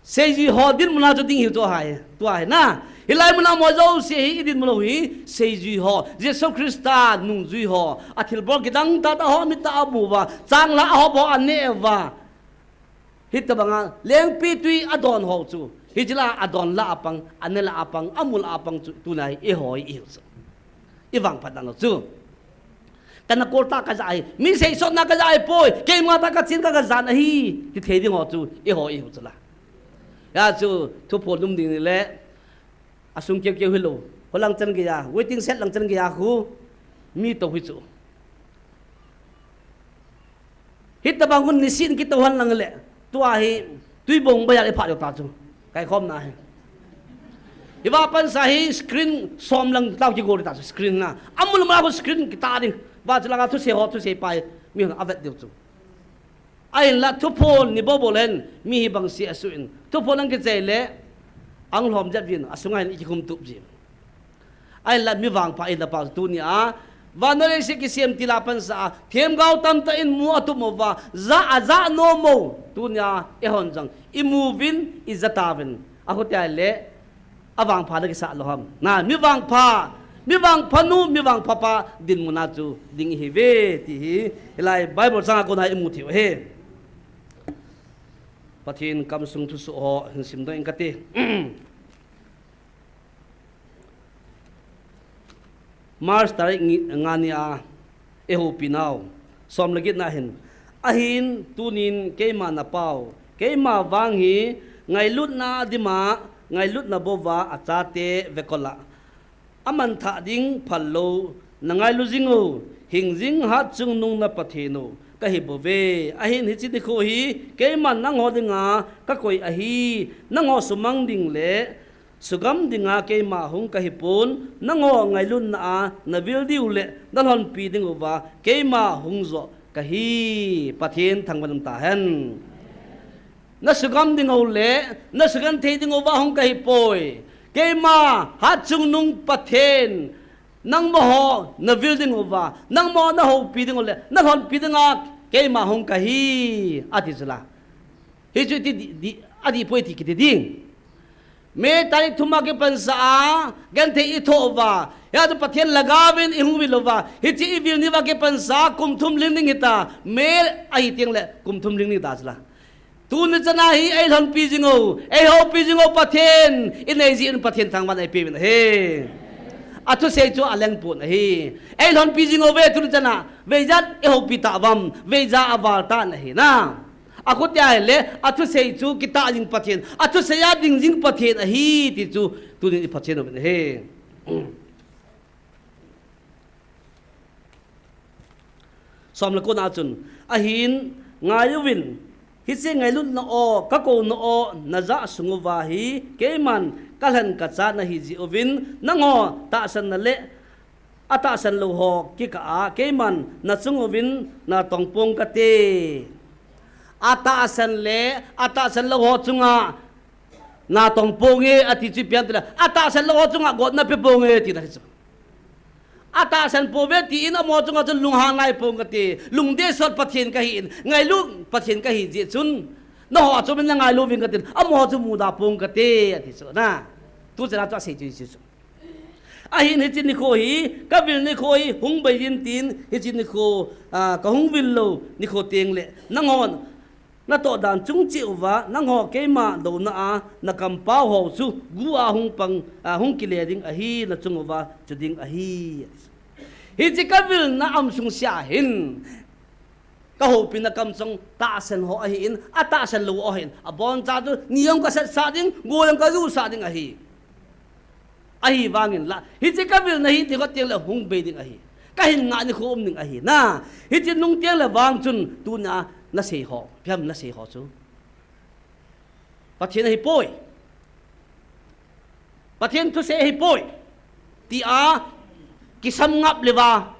seijui ho dinmun a chu ding hiu chu ahi, tua hi na. Hilai mun a amaho jouse hi, idinmun u hi, seijui ho, Jesu Christa nungjui ho, athilbol kidang tah tah ho, mit a amu uva, chang la ahop ho, ane uva. Hitabanga, lengpitwi adon ho chu, hiche lah a adon lah a pang, ane lah a pang, amu lah a pang chu, tunia hi, eiho hi, ihiu chu. Ivangphat dan u chu. Kana kol tah kaja ahi, mi seisotna kaja ahipoi, keima tah kachen ka kajan ahi, ti thei ding ho chu, eiho ihiu chu la. Hia chu, thuphon um ding ni le, asung keu keu hilou, kho lang chan geiya, waiting shed lang chan geiya khu, mi tou hi chu. Hitabang hun nisin kitou hen lang le, tua hi, tui bong baiya le phat jou ta chu, kaikhomna hi. Hiva pansa hi screen som lang tao kigol ta chu screen na. Amu le amu khu screen kita ding. Va chu langa thusei ho, thusei pa hi, mi hon avet diu chu. Ahinla thuphon ni bobo len, mi hi bangse asuh in. Thuphon ang kichai le, ang lhom jep jin, asunga hin ikikhum tup jin. Ahinla mi vangpha ihi napa tunia, vannoi leiset kisem til a pansa a, themgao tamtah in mu atup uva, ja aja nom u, tunia, eihon jong, imu uvin, ija tauvin, akhutia le, avangpha na kisah lou ham. Na, mi vangpha, mi vangpha nu, mi vangpha pa, dinmun a chu, ding ihiuve, ti hi, hilai Bible chang a kona imu thei u ahi. Pathen kamsung thusoh ho, hin simdoh ing kate. March tarik ngi-, nga nia, eihoupi nau. Som le get na hin. Ahin, tunin, keima napau. Keima vang hi, ngailutna dima, ngailutna bouva achate vekol a amanthah ding phal lou, na ngailu jing o, hing jing hat chungnung na Pathen o, kahi bouve. Ahin hiche nikho hi, keiman nangho dinga kakoi ahi, nangho sumang ding le sugam dinga keima hung kahipon, nangho ngailutna a navil diu le nalhonpi diuva keima hung jo kahi. Pathen thangvah in umtahen. Na sugam ding u le, na sugenthei ding uva hung kahi poi. Keima, hat chungnung Pathen, nangma ho na vil ding uva, nangma ho na houpi ding u le, na lhonpi dinga keima hung kahi, ati chu la. Hichu iti di, di, adih poi ti kiti ding. May tarik thum a kipansa a, genthei i thoh uva, hia chu Pathen lhagao in i hung vil uva, hiche i vil ni uva kipansa, kum thum lhing ding hita, May ahi teng le, kum thum lhing ding ta chu la. Tuni chana hi ei lhonpi jing u, ei houpi jing u Pathen, i nei jeh in Pathen thangvah in ei pe uvin ahi. A thusei chu a leng pon ahi. Ei lhonpi jing uve tuni chana, veijat ei houpi ta uvam, veija a val ta na hi na. A khutia ahile, a thusei chu kitah jing Pathen, a thusei a ding jing Pathen ahi ti chu, tuni i Pathen uvin ahi. Som le ko na chun, ahin, ngai uvin, hiche ngailutna o, kakouna o, najah sung uva hi, keiman, kalhen kachat nahi jeh uvin, nangho, tahsan na le, atahsan lou ho, kikah a, keiman, nachung uvin, natong pong kate. Atahsan le, atahsan lou ho chunga, natong ponge, ati chu ipi ham itile, atahsan lou ho chunga, gotna pe ponge, tina hi chu. Atahsan pouve tin, amaho chunga chun lunghang nai pong kate, lungdei sot Pathen kahin, ngailut Pathen kahi jeh chun, nangho a chun min na ngailu ving katin, amaho chu muda pong kate, ati chu na. Tu chana chu asei chu hichu. Ahin hiche nikho hi, kavil nikho hi, hung bei jin tin, hiche nikho, a, kahung vil lou, nikho teng le, nanghon, natoh dan chung cheh uva, nangho keima douna a, na kampau ho chu, gu a hung pang, a, hung kile ding ahi, nachung uva, chu ding ahi. Hiche kavilna um sung sea hin, kahoupina kamchang tahsan ho ahin, atahsan lou ho ahin, aboncha chu, ni jong kasetsah ding, go jong kajusah ding ahi. Ahivangin la, hiche kavilna hi nikho teng le hung bei ding ahi. Kahin ngah nikho um ding ahi. Na, hiche nung teng le vang chun, tuna nasei ho, ipi ham nasei ho chu. Pathen ahi poi. Pathen thusei ahi poi. Tia, kisam ngap leuva.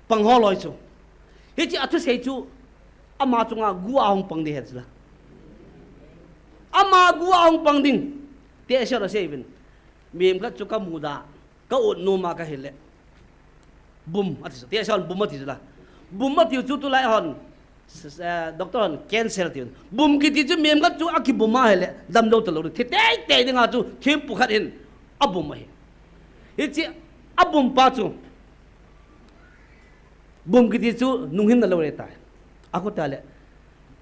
Pang ho loi chu. Hiche a thusei chu, ama chunga gu a hung pang ding ahi chu la. Ama gu a hung pang ding. Tehse ho asei uvin. Mihem khat chu kamuda. Ka ut nom a kahile. Bum, ati chu. Tehse hon bum ati chu la. Bum ati chu tulai hon. S-, s-, eh, doctor hon cancer ati. Bum kiti chu mihem khat chu akibum a ahile. Damlou talou ding. Thi teitei dinga chu thempu khat hin. Abum ahi. Hiche abum pa chu. Bum kiti chu nunghin nalou le tai. Akhutia le.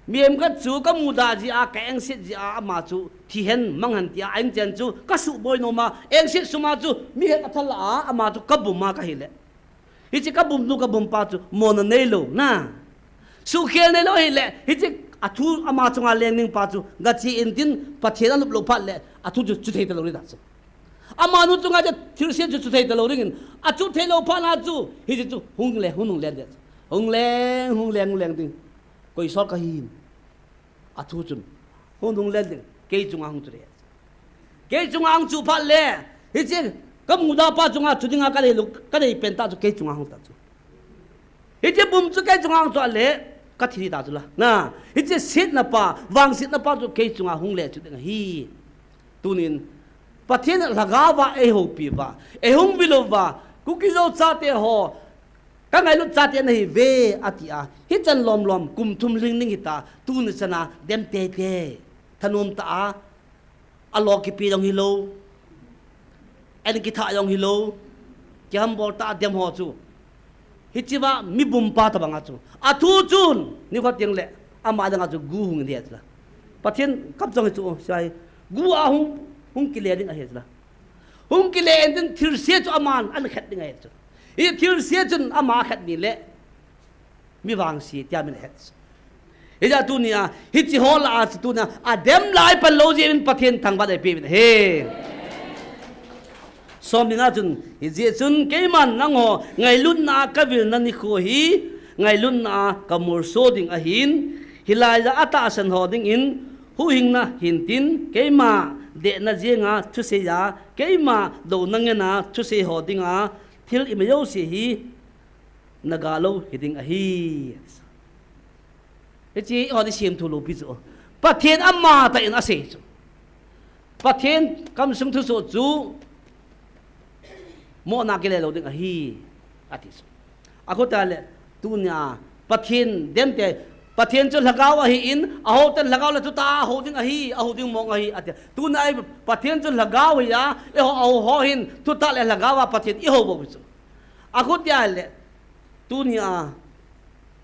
Mihem khat chu kamuda jeh a, ka engset jeh a, ama chu thihen, manghen tia, a inchen chu kasuhboi nom a, engset sum a chu mihet athal a, ama chu kabum a kahile. Hiche kabum nu kabum pa chu mona neilou, na. Suhkhel neilou ahile, hiche athu ama chunga leng ding pa chu, gache intin, Pathen alup lou phat le, athu chu, chuthei talou ding ta chu. Amanu chunga chu thilse chu chuthei talou dingin, achuthei lou phat na chu, hiche chu hung leng, hung hung leng ding. Hung leng, hung leng, hung leng ding. Koi sot kahi. Athu chun. Hung hung leng ding. Kei chunga hung chu ding. Kei chunga hung chu phat le. Hiche, kamuda pa chunga chu dinga kanei lou, kanei pen ta chu kei chunga hung ta chu. Hiche bum chu kei chunga hung chu ale, kathi ta chu la. Na, hiche setna pa, vangsetna pa chu kei chunga hung le chu ding ahi. Tunin, Pathen lhagao va eihoupi uva, eihung vil uva, Kuki-Zo chate ho, kangailut chate nahiuve, ati a. Hichan lom lom, kum thum lhing ding hita, tuni chana, dem teitei. Thanom tah a, alo kipe jong hilou, an kitha jong hilou, kihambol tah a dem ho chu. Hichea mi bum pa tabang a chu. Athu chun, nikho teng le, ama dang a chu gu hung ding ahi chu la. Pathen kamchang hi chu, sai, gu a hung, hung kile ding ahi chu la. Hung kile intin thilse chu aman, an khet ding ahi chu. Hi thilse chun ama khet ni le, mi vangse tia min het chu. Hijeh a tunia, hiche ho lah a chu tunia, adem lai pan lou jeh in Pathen thangvah eipeh uvin ahi. Som ni na chun, hijeh chun keiman nangho ngailutna a kavilna nikho hi, ngailutna a kamolso ding ahin, hilai a atahsan ho dingin, huhhingna hintin, keima dehna jenga thusei a, keima douna ngen a thusei ho dinga, thil ima jouse hi, naga lou hiding ahi. Hiche eiho ni semthu loupi chu. Pathen amatah in asei chu. Pathen kamsung thusoh chu, mohna kile lou ding ahi, ati chu. Akhuta le, tunia, Pathen dem te, Pathen chu lhagao ahin, ahou ten lhagao le thutah a ahou ding ahi, ahou ding mong ahi, ati. Tunia Pathen chu lhagao ahi a, eiho ahou ho hin, thutah le lhagao a Pathen ihou bou chu. Akhutia le, tunia,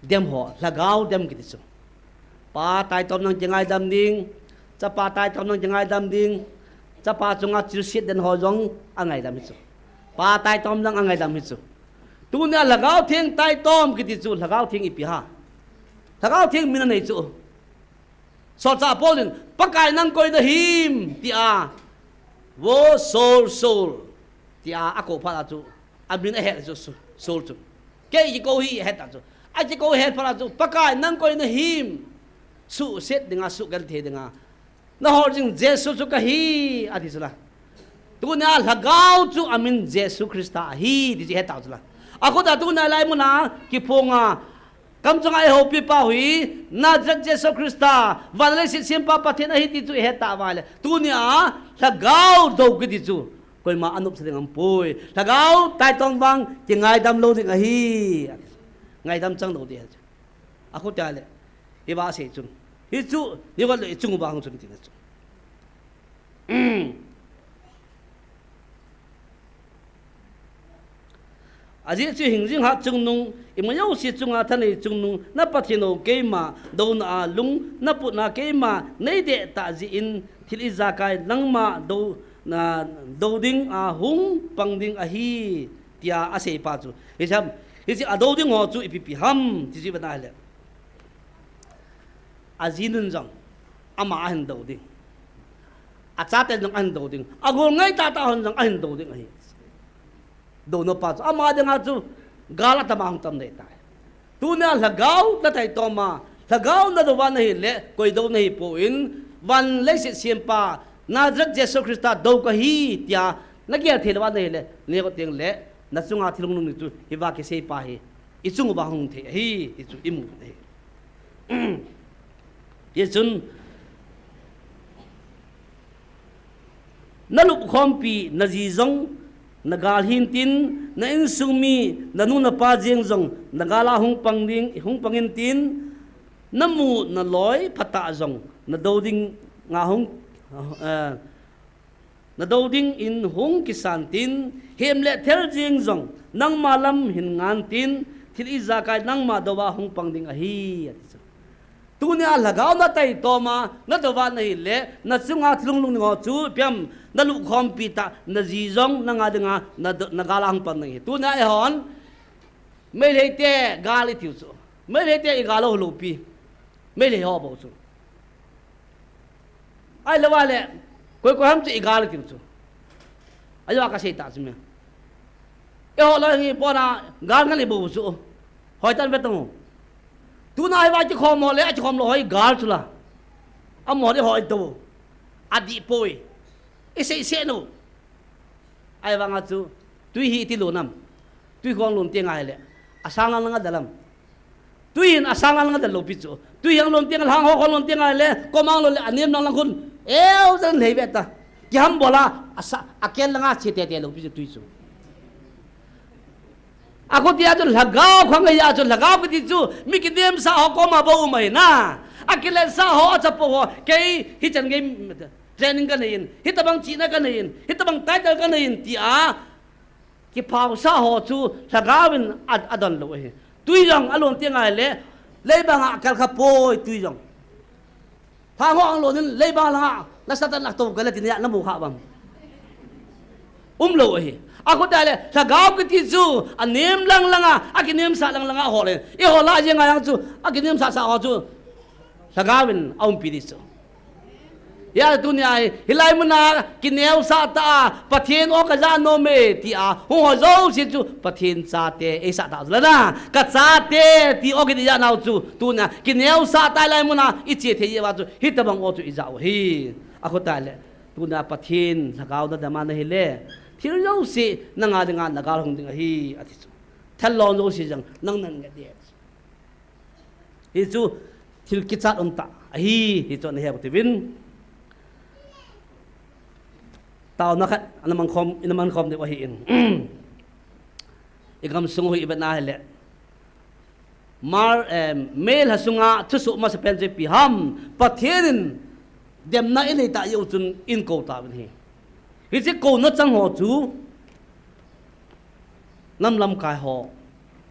dem ho, lhagao dem kiti chu. Pa taitom lang kingaidam ding, chapa taitom lang kingaidam ding, chapa chunga chilset den ho jong angaidam hi chu. Pa taitom lang angaidam hi chu. Tunia lhagao theng taitom kiti chu, lhagao theng ipi ham. Lhagao theng min anei chu. Solchah Paul in, Pakai nang koi nahim, tia. Wo Saul, Saul, tia akou phat a chu. Amin ahet chu Saul chu. Kei kikou hi ahet a chu. Akikou het phat a chu, Pakai nang koi nahim. Suhset dinga, suhgenthei dinga. Nahol jing Jesu chu kahi, ati chu la. Tunia lhagao chu amin Jesu Christa ahi, ti chu het tau chu la. Akhuta tunia lai muna, kiphonga, kamchanga eihoupi pa hi, Nazareth Jesu Christa, van leiset sempa Pathen ahi ti chu ihet tauva le. Tunia, lhagao dou kiti chu, koima anopsa ding aumpoi. Lhagao taitom vang, kingaidam lou ding ahi. Ngaidam chang lou ding ahi. Akhuta le, hiva asei chun. Hichu, nikho le ichung uva hung chun tina chu. Ajeh chu hingjing hat chungnung, ima jouse chunga thanei chungnung, na Pathen u keima, douna a lung, na putna keima, neideh tah jeh in, thil ijakai nangma dou, na, dou ding a hung pang ding ahi, tia asei pa chu. Hiche ham, hiche adou ding ho chu ipi pi ham, ti chu ivet na le. Ajinun jong, ama ahin dou ding. Achaten jong ahin dou ding. Agol ngai tahtah hon jong ahin dou ding ahi. Douna pa chu, ama dinga chu, gal atama hung tam dei tai. Tunia lhagao na taitom a, lhagao nadou va nahi le, koi dou nahi poi, van leiset sempa, Nazareth Jesu Christa dou kahi, tia, nagel thei lou va nahi le, nikho teng le, nachunga thil hunglhung ni chu, hiva kisei pa hi. Ichung uva hung thei ahi, ti chu imu ahi. Tichun, nalupkhompi, naji jong, nagal hintin, na insung mi, nanu napa jeng jong, nagal a hung pang ding, hung pang intin, namu, naloi, phatah jong, nadou dinga hung, eh, Nadou dingin hung kisan tin, hem le thel jeng jong, nangma lam hin ngan tin, thil ijakai nangma dou a hung pang ding ahi, ati chu. Tunia lhagao na taitom a, nadou va nahi le, nachunga thil hunglhung ni ho chu, ipi ham, nalupkhompi tah, naji jong, nanga dinga, na, nagal a hung pang ding ahi. Tunia eihon, Meitei te gal itiu chu. Meitei te igal lou loupi. Meitei ho bou chu. Ahilou le, koi koi ham chu igal itiu chu. Ajeh a kasei ta chu me. Eiho loi hi pona gal ngal ibol chu. Hoitah in ve tang u. Tuna hiva kikhom ho le, akikhom lou ho hi gal chu la. Amaho hi hoi tou. Adih poi. Isei seh u. Ahivanga chu, tui hi iti lon ham. Tui khong lon teng ahile. Asang lang lang adal ham. Tui hin asang lang lang adal lou pi chu. Tui hin alon teng, alhang ho khong lon teng ahile, kom a lon le, anem lang lang khun. Eu jan lhei ve ta. Kiham bol a, asa, akel langa che tete lou pi chu tui chu. Akhutia chu lhagao khang ahi a chu lhagao kiti chu, mi kinemsa ho koma bou um ahi na. Akiletsa ho, achapo ho, kei hichan gei training kanei in, hitabang chihna kanei in, hitabang title kanei in, tia kiphausa ho chu lhagao in a, adon lou ahi. Tui jong alon teng ahile, leibang a akel kha poi tui jong. Phang ho ang lon in leibang langa, nasatah in atou kha le tin a namu kha bang. Um lou ahi. Akhutia le, lhagao kiti chu, anem lang langa, akinemsa lang langa ahol in. Eiho lah jeng a jong chu, akinemsa sa ho chu. Lhagaovin aumpi ding chu. Hia tunia hi, hilai muna kineosah tah a, Pathen o kaja nom e, tia hung ho jouse chu Pathen chate eisah tah chu lana, kachate ti o kiti ja nau chu, tunia kineosah tah a hilai muna iche thei jeh uva chu, hitobang o chu ija u ahi. Akhoh tah le, tunia Pathen Lhagao nadem a nahile, thil jouse nanga dinga nagal hung ding ahi, ati chu. Thallou jouse jong nang nan nge de. Hichu thil kichat umtah ahi, hichu nahe u tivin. Taona khat, ana mankhom, ina mankhom diu ahin. Igamsung u hi ivet na hile. Mar, eh, May lha sunga thusoh masapen chu ipi ham, Pathen in demna inei tah jeh u chun eikou tauvin ahi. Hiche kouna chang ho chu, nam lamkai ho,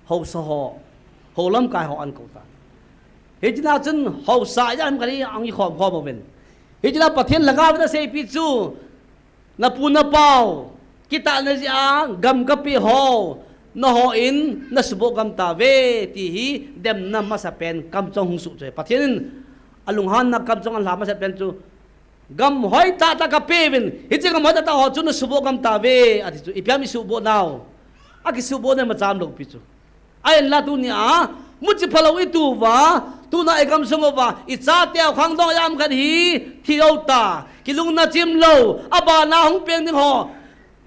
haosa ho, hou lamkai ho ahin kou tan. Hichea chun haosa ijat ham khat hi ahin khom khom uvin. Hichea Pathen Lhagao in aseipi chu, napu napau, kitahna jeh a gam kapeh ho, nahon nasuboh gam tauve, ti hi demna masapen kamcheng hung soh chu. Pathen in alunghanna kamcheng ahin lha masapen chu, gam hoitah tah kapeuvin, hiche gam hoitah tah ho chu nasuboh gam tauve, ati chu, ipi ham isuhboh nau. Akisuhboh na imacha umlou pi chu. Ahinla tunia, muchi phalou itu uva, tuna igamsung uva, ichateu khangdong ijat ham khat hi, thi jou ta, kilungna chim lou, abana hung peng ding ho,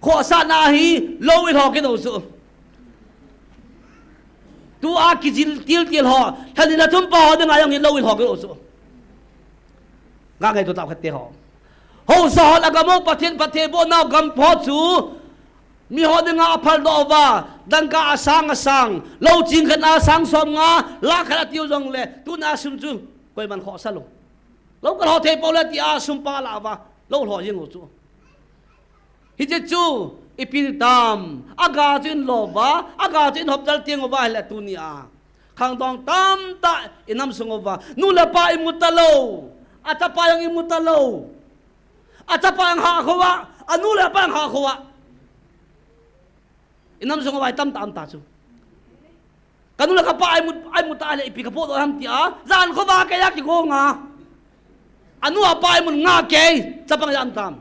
khohsahna hi, lou ilho kit u chu. Tua kijil til til ho, lha ni lha thum pa ho dinga jong hi lou ilho kit u chu. Nga ngaito tah khat te ho. Haosa hon agam u Pathen phattheiboh nau gam pho chu, mi ho dinga aphaldoh uva, dangka asang asang, lou ching khat a sang som nga, lakh khat atiu jongle, tuna sum chu, koiman khohsa lou. Lou kalho thei pou le tia sum pa alah uva, lou lho jing u chu. Hiche chu, ipi tam, aga chu ahin lo uva, aga chu ahin hop dal teng uva ahile tunia. Khangdong tamtah inam sung uva, nu le pa imu talou, achapa jong imu talou. Achapa jong hah khou a, anu le apa jong hah khou a. Inam sung uva itam tam ta chu. Kanu le kapa imu, imu tah le ipi kapohdoh ham tia, jan khou va keiya kigong a. Anu apa imun nga kei, chapang jam tam.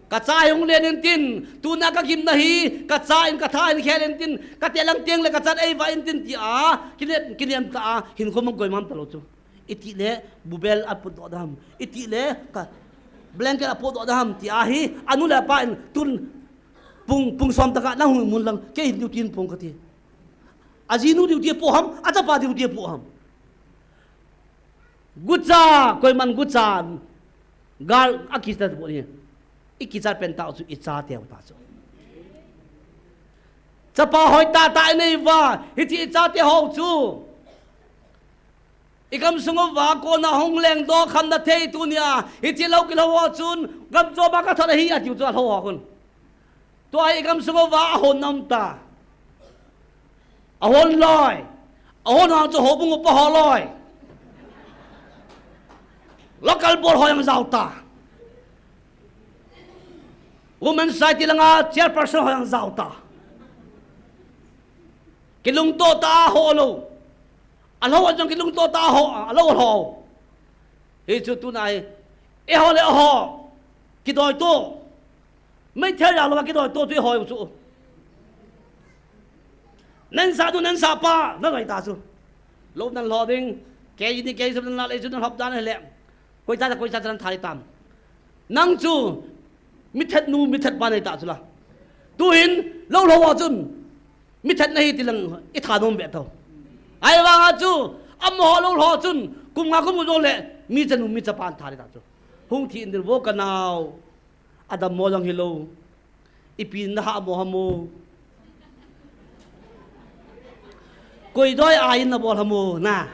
Kacha hi hung len intin, tuna kagimna hi, kacha in katha in khel intin, kate lang teng le kachat eiva intin tia, kinem, kinem tah a, hinkho mang koiman talou chu. Iti le, bubel apohdoh dam. Iti le, ka, blanket apohdoh dam tia hi, anu le apa in tun, pung, pung som tah a nahung mun lang, kei duty in pung kati. Ajinu duty apoh ham, achapa duty apoh ham. Gucha, koiman gucha, gal akichat bou ni. Ikichat pen tah chu ichateu tah chu. Chapa hoitah tah inei uva, hiche ichate ho chu. Igam sung uva, kona hung lengdoh khamna thei tunia, hiche lou kilhou ho chun, gam chom a kathot ahi atiu chu alhou ho khun. Tua hi igam sung uva ahon nam ta. Ahon loi. Ahon hang chu houbung upa ho loi. Local board ho jong jao ta. Women Society langa chairperson ho jong jao ta. Kilungto tah a ho lou. Alhou a jong kilungto tah a ho, alou alhou. Hichu tuna hi. Eiho le eiho. Kidoito. Meithal jal louva kidoito chu eiho u chu. Nansah nu nansah pa, nadoi ta chu. Lou nan lho ding, kei ni kei sum nan la le chu nan hop dan le. Koi cha koi cha nan thai tam. Nang chu, mithat nu mithat pa nei ta chu la. Tuhin, lou lhou ho chun, mithat nahi ti lang, itha nom be tho. Ahivanga chu, amaho lou lhou chun, kum nga kum gup jong le, mi chanu mi chapa an thai ta chu. Hung thi in dil vo kanao. Adam mo jong hilou. Ipi nahah mo ham o. Koi doi a in nabol ham o, na.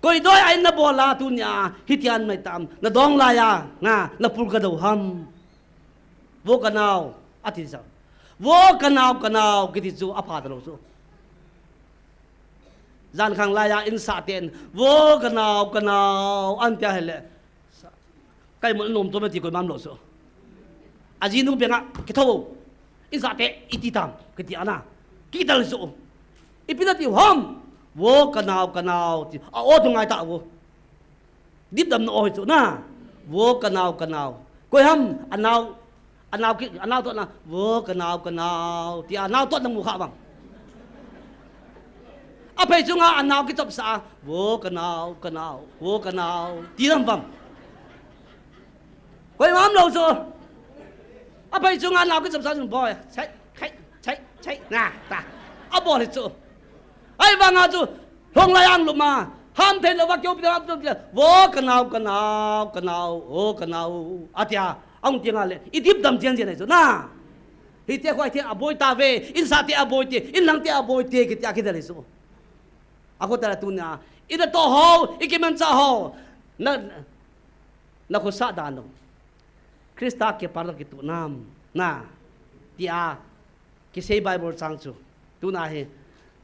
Koi doi a in nabol a tunia, hitian mai tam. Nadong laiya, na, napul kadou ham. Vo kanao, ati sa. Vo kanao, kanao, kiti chu apha talou chu. Jan khang laiya insah ten, vo kanao, kanao, an tia hele. Kei mun nom to me ti koiman lou so. Ajinu benga, kithou. Insah te, iti tam, kiti ana. Kidal so. Ipi nati ham. Vo kanao, kanao, ti. A o tu ngai ta vo. Dipdamna aw hi chu na. Vo kanao, kanao. Koi ham, anao, anao ki, anao toh na, vo kanao, kanao. Tia anao toh na mu kha bang. Aphei chunga anao kichop sa, vo kanao, kanao, vo kanao. Ti lam bang. Koi mam lo chu. Aphei chunga anao kichop sa chun boi. Chai, chai, chai, chai. Na, ta. Abol hi chu. Ahivanga chu, lhong lai ang luma, ham thei lova keu pina, vo kanao, kanao, kanao, o kanao, atia, ahung ti nga le, i dipdam chian chian ahi chu na. Hiti a koi te aboi tave, insah te aboi te, inlang te aboi te, kiti a kidel ahi chu. Akho ta la tunia, i natoh ho, i kimanchah ho, na, na khosah dan u. Christa kipana kitoh nam, na, tia, kisei Bible chang chu. Tuna hi,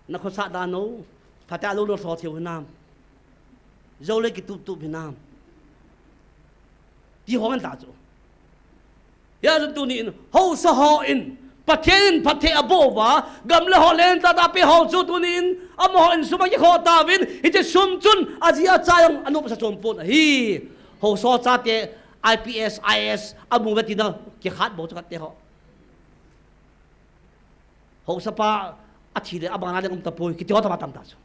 na khosah dan u, phatea lou lou lho thei u hinam. Jou le kitup tup hinam. Ti hong ta chu. Hia chu tuni in, haosa ho in, Pathen in phatthei aboh uva, gam le ho lentah tah pe ho chu tuni in, amaho in sum akikhoh tauvin, hiche sum chun, aji acha jong anopsa chom pon ahi. Haosa chate, I P S, I A S, amu ve tina, kikhat bou chu khat te ho. Haosapa athi le abana ding um tapoi, kiti ho tam tam ta chu.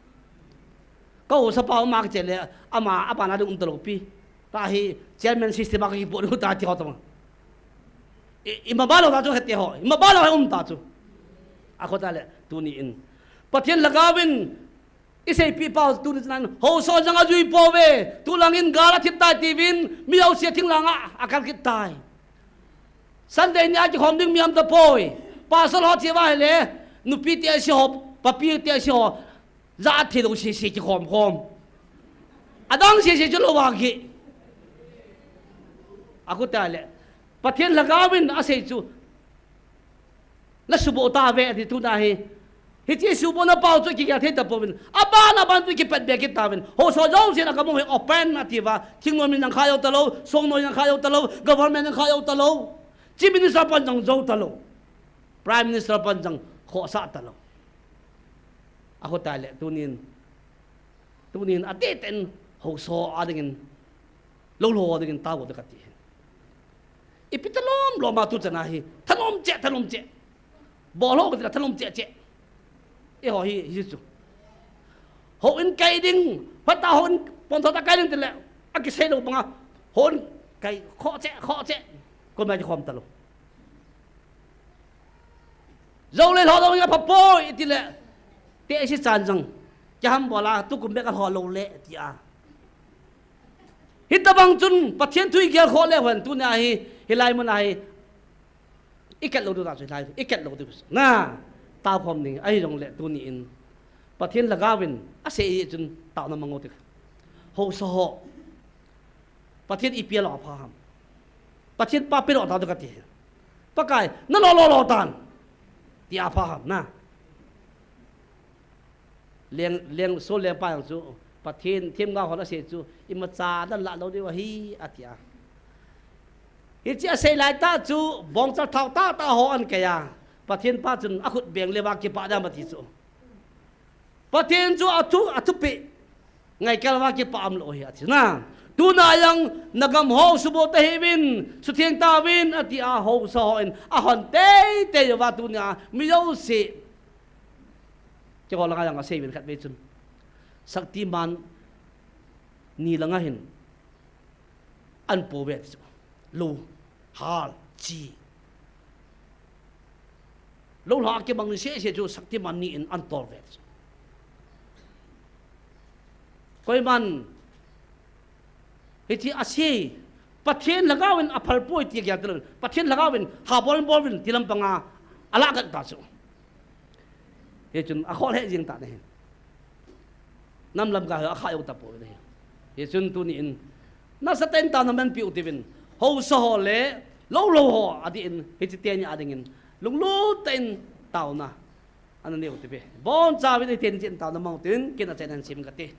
Ka haosapa ama kiche le ama abana ding um talou pi. Tahi chairman system a kipo ding ta ti ho tam. I, i mabalo ta chu khat te ho, i mabalo um ta chu. Akho ta le, tuni in. Pathen lhagao in, i seipeh pau tuni chan, haosa jong ajui pouve, tulangin gal athip tai tiuvin, mi jouse thinglhang a, akal kit tai. Sunday ni a kikhom ding mi um tapoi. Pastor ho che uva ahile, nupi te ase ho, papi te ase ho, ja athi lou sese kikhom khom. Adang sese chu lou vang hi. Akho ta le, Pathen lhagao in asei chu, na suboh tauve, ati tuna hi. Hiche subohna pau chu kigel thei tapouvin. Aban, aban chu kipat be kit tauvin. Haosa jousen a kamu hi open ati uva. Thingnoi min jong kha jou talou, songnoi jong kha jou talou, government jong kha jou talou. Chief Minister pan jong jou talou. Prime Minister pan jong khohsah talou. Akho ta le, tunin. Tunin adeh tah in haosa a dingin, lou lou a dingin tao ding kati. Ipi thalom lom a tu chan a hi, thalom cheh, thalom cheh. Bol ho kati la thalom cheh cheh. Eiho hi, hi chu. Houin kai ding, phatah houin pon tho tah kai ding tile, akisei lou banga, houin kai khoh cheh, khoh cheh. Koima kikhom talou. Jou le lho lou a pha poi, iti le. Te isi chan jong. Kiham bol a, tukum bek a lho lou le, ti a. Hitabang chun, Pathen thu i gel khoh le hon, tuni a hi, hilai mun a hi. I ket lou diu ta chu, hilai, i ket lou diu. Na, tao khom ding, ahi jong le, tuni in. Pathen lhagao in, asei chun, taona mang u ti. Haosa ho. Pathen ipi a lou a pha ham. Pathen pa pe lou ta diu kati. Pakai, na lou lou lou tan. Ti a pha ham na. Leng, leng, so lengpa jong chu, Pathen, themgao hon asei chu, imacha dan la lou diu ahi, ati a. Hiche asei lai tah chu, bongchal thao tah tah ho ahin kai a. Pathen pa chun, akhut beng le uva kipah dam ati chu. Pathen chu athu, athupeh. Ngaikal uva kipah umlou ahi ati na. Tuna jong nagam ho suboh tahih uvin, sutheng tauvin ati a haosa hon ahon teitei uva tuni a mi jouse. Keiho langa jong asei uvin khatvei chun. Shaktiman ni langa hin. Ahin po uve ti chu. Lou, hal, chi. Lou lha kibang sese chu Shaktiman ni in ahin tol uve ti chu. Koiman, hiche asei, Pathen lhagao in aphal poi ti gel talou. Pathen lhagao in ha bol bol uvin ti lampang a, alah gat ta chu. Hichun akhol he jing ta nahi. Nam lam ga hi akha jou tapoi nahi. Hichun tuni in, nasatah in taona manpeh u tivin. Haosa ho le, lou lou ho, adih in, hiche teni a dingin. Lunglut tah in taona. Ana neiu tive. Boncha uvin hiche teni a dingin taona mang u tivin, ken achaina in sim kate.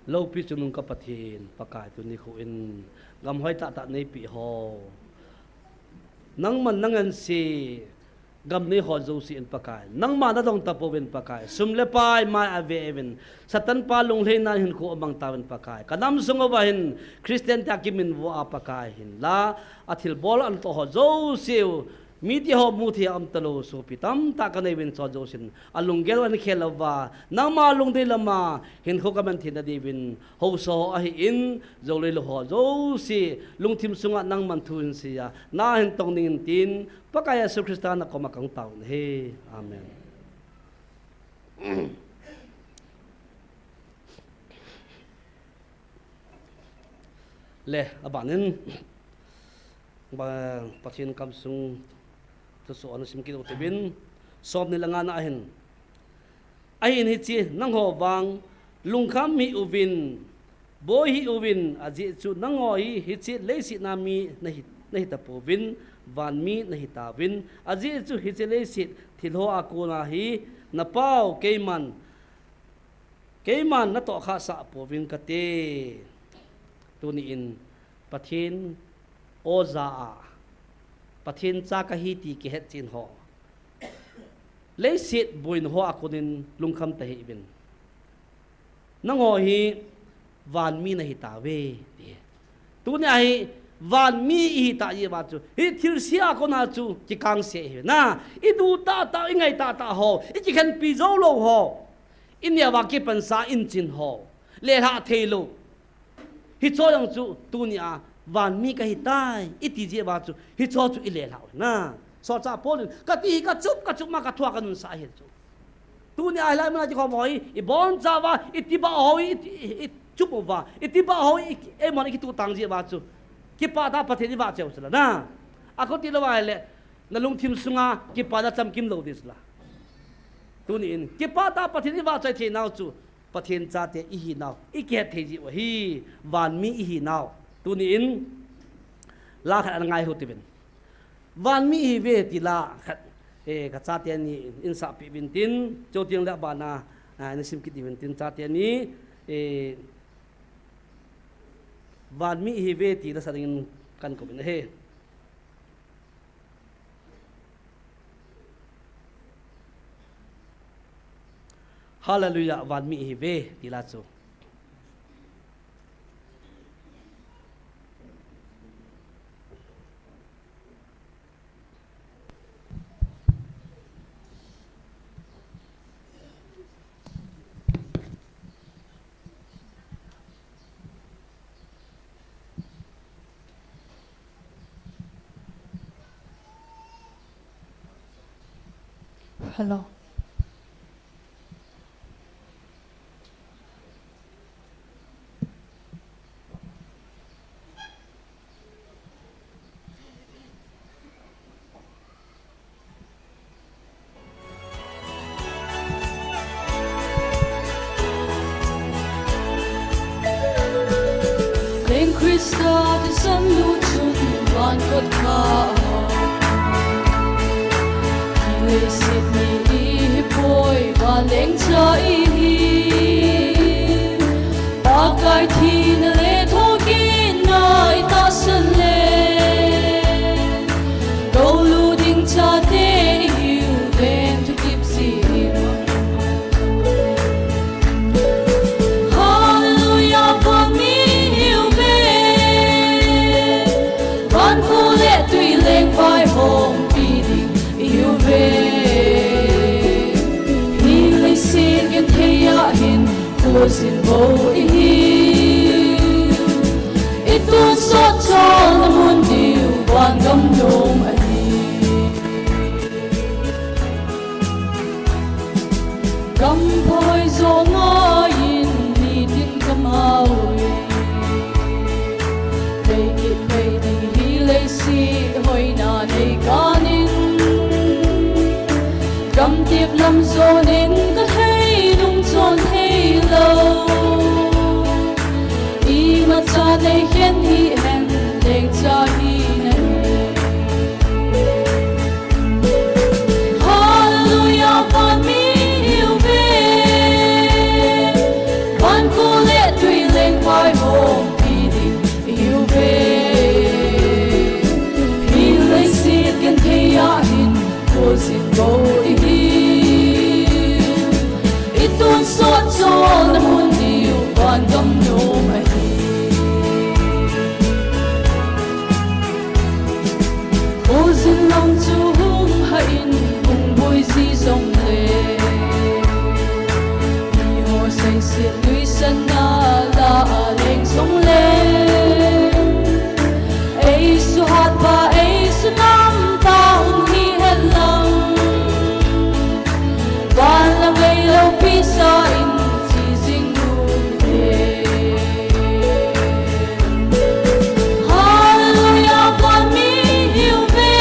Loupi chungnung ka Pathen, Pakai tuni khu in gam hoi tah tah neipi ho. Nangman nang an si gam nei ho jouse in Pakai. Nangma na dong tapouvin Pakai. Sum le pai mai a ve uvin. Satan pa lunglheina hin khu amang tauvin Pakai. Ka nam sung uva hin Christian tia kimin vo a Pakai hin. La a thilbol an to ho jouse u. Mite ho muthei a um talou sopi tamtah kanei uvin chonjou sin. Alunggel u ahin khel louva, nangma lungdei lama hinkho kaman theina diuvin haosa ho ahin, jou lou lou ho jouse lungthim sunga nangman thu hinsei a nahin tong dingin tin, Pakai Jesu Christa nakoma kahung tao ahi. Amen. Le, abanin, ba, Pathen kamsung thusoh ana sim kit u hitin, som ni le nga na ahin. Ahin hiche, nangho vang, lungkham hih uvin, boi hih uvin, ajeh chu nangho hi hiche leiset a mi nahi, nahi tapouvin, van mi nahi tauvin, ajeh chu hiche leiset thil hoa kona hi, napau keiman, keiman natoh khah sah pouvin kate. Tuni in Pathen oja a, Pathen cha kahi ti kihet chen ho, leiset boina hoa konin lungkham tahih uvin. Nangho hi van mi nahi tauve, ti. Tunia hi van mi ihi tah jeh uva chu, hi thilse a kona chu kikangse ihi na. I duh tahtah, i ngai tahtah ho, i kikhenpi jou lou ho, i neo a kipansa in chin ho, lelhah thei lou. Hicho jong chu tunia van mi kahi tai, i ti jeh uva chu, hicho chu i lelhah u na. Solchah Paul in, kati hi kachup, kachup ma kathua kanunsah ahi chu. Tunia hilai muna kikhom ho hi, i boncha uva, i tibah ho hi, i, i, i chup uva, i tibah ho hi, i, eimon i kituh tang jeh uva chu, kipah tah a Pathen i vahchoi u chu la na. Akhuti lou ahile, na lungthim sunga kipana chamkim lou ding chu la. Tuni in, kipah tah a Pathen i vahchoi thei nau chu, Pathen chate ihi nau, i kihet thei jeh u ahi, van mi ihi nau. Tuni in, la khat ana ngai u hitin. Van mi ihiuve ti la khat, eh, ka chate ni in sahpeh uvin tin, chuteng le abana, ah, na sim kit uvin tin chate ni, eh, van mi ihiuve ti la sa dingin kakou uvin ahi. Hallelujah, van mi ihiuve, ti la chu. Hello. Leng Christa thisan lut chun van kot kha a. Leiset mi ihi poi, vanleng cha ihi. Pakai thina le thokitna i tahsan le, goulut ding chate ihiu ven thutep jin. Hallelujah, van mi ihiuve, van khut le twi lengvai hongpi ding ihiuve. Hi leiset genthei a hin khojin bou ihi. I tonsot cholna mun diu van gam nom ahi. Gam poi jo ngaiyin nitin ka mao e. Lei kit pei ding hi leiset hoina nei kanin. Gamtep lam jonin ka thei nung chon thei lou. Imacha nei khen hihen leng cha hi nahi. Hallelujah, van mi ihiuve. Van khut le twi lengvai hongpi ding ihiuve. Hi leiset genthei a hin khojin bou ihi. I tonsot cholna mun diu van gam nom ahi. Khojin lam chu Ei suhat pa, ei sunam pa hung hi hen lang. Van la ngei lo pi sa in chi jing nu te. Hallelujah, van mi hiu ve.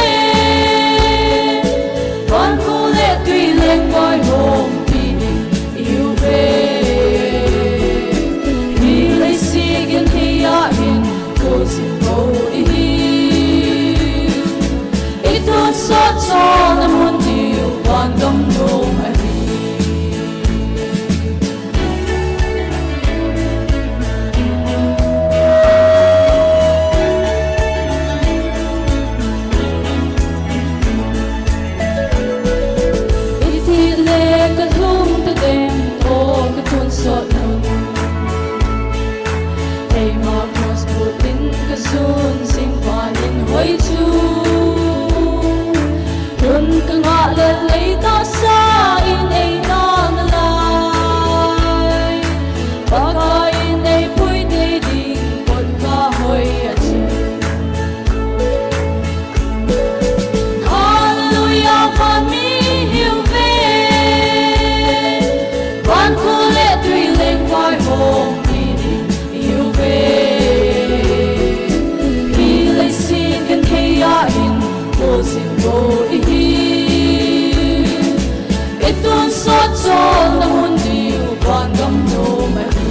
Van khu le tui le koi hong pi hiu ve. Hi lei si kin hi a in ko si ko i hi. I tun sot chol na mun diu van gam nom a hi. I ti le ka lhung ta den o ka tun sot nun. Ei ma cross put in ka sun sing pa in hoi chu. Tun ka ngah le lei ta sa in ei na na lai. Pakai in ei pui te ding kon ka hoi a chu. Hallelujah, van mi hiu ve. Van khu le tui le koi hong pi ding hiu ve. Hi lei si kin hi a in ko si ko i hi. I tun sot chol na mun diu van gam nom a hi.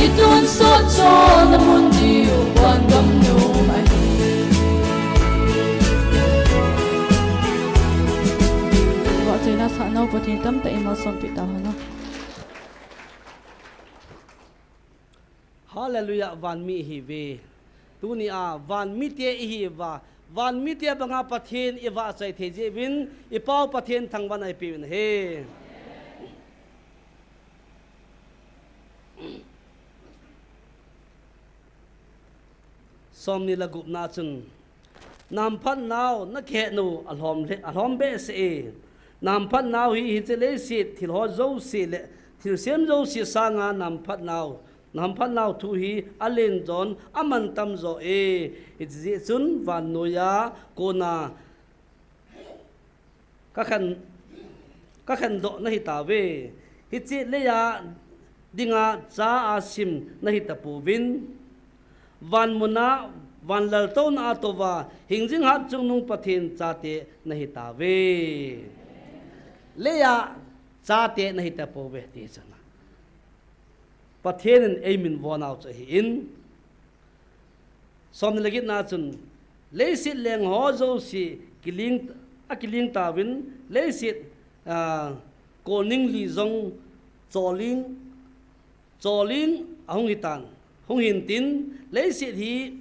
I tun sot chol na mun diu van gam nom a hi. Vahchoina sah nau Pathen tamtah in malsom peh ta hen. Hallelujah, van mi i hi ve. Tuni a van mite i hi uva, van mite banga Pathen i vahchoi thei jeh uvin, i Pau Pathen thangvahna i pe uvin ahi. Somni le gupna chun, na hamphatnau na kihet nau a lhom le, a lhom behseh e. Na hamphatnau hi hiche leiset thil ho jouse le thilsem jouse sanga na hamphatnau, na hamphatnau thu hi a len jon a mantam jo e. Hiche jeh chun vannoiya kona ka khen, ka khendoh na hi tauve. Hiche leiya dinga cha a sim na hi tapouvin, van muna, van laltouna a touva, hingjing hatchungnung Pathen chate na hi tauve. Leiya chate na hi tapouve, ti chu na. Pathen in ei minvo nau chu ahin. Somni le getna chun, leiset leng ho jouse kiling, a kiling tauvin, leiset, ah, kolning li jong choling, choling ahung hitan, hung hintin, leiset hi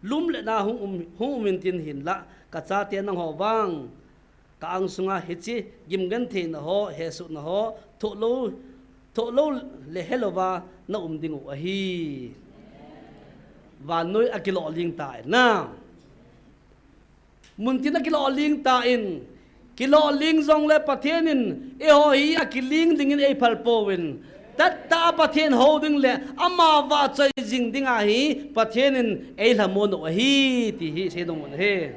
lum le na hung um, hung um intin hinlah, ka chate nangho vang ka angsunga hiche gimgentheina ho, hesohna ho, thohlou, thohlou le helouva na um diu ahi. Vannoi a kilolhing tan. Muntin a kilolhing tan. Kilolhing jongle Pathen in eiho hi a kiling dingin ei phal pouvin. Tahtah a Pathen hou ding le ama vahchoi jing dinga hi Pathen in ei lhamon u ahi, ti hi seinom u ahi.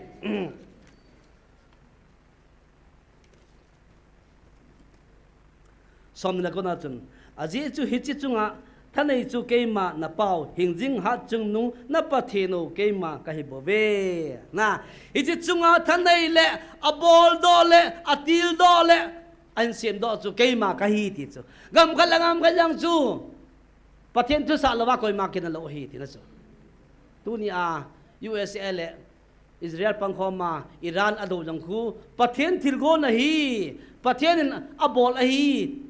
Somni le kona chun, ajeh chu hiche chunga thanei chu keima na Pau, hingjing hatchungnung na Pathen u keima ka hi bouve. Na, hiche chunga thanei le, aboldoh le, atildoh le, ahin semdoh chu keima ka hi, ti chu. Gam khat le gam khat jong chu Pathen thusah louva koima kinah lou ahi, tina chu. Tuni a U S A le Israel pangkhom a Iran adou jong khu Pathen thilgon ahi, Pathen in abol ahi.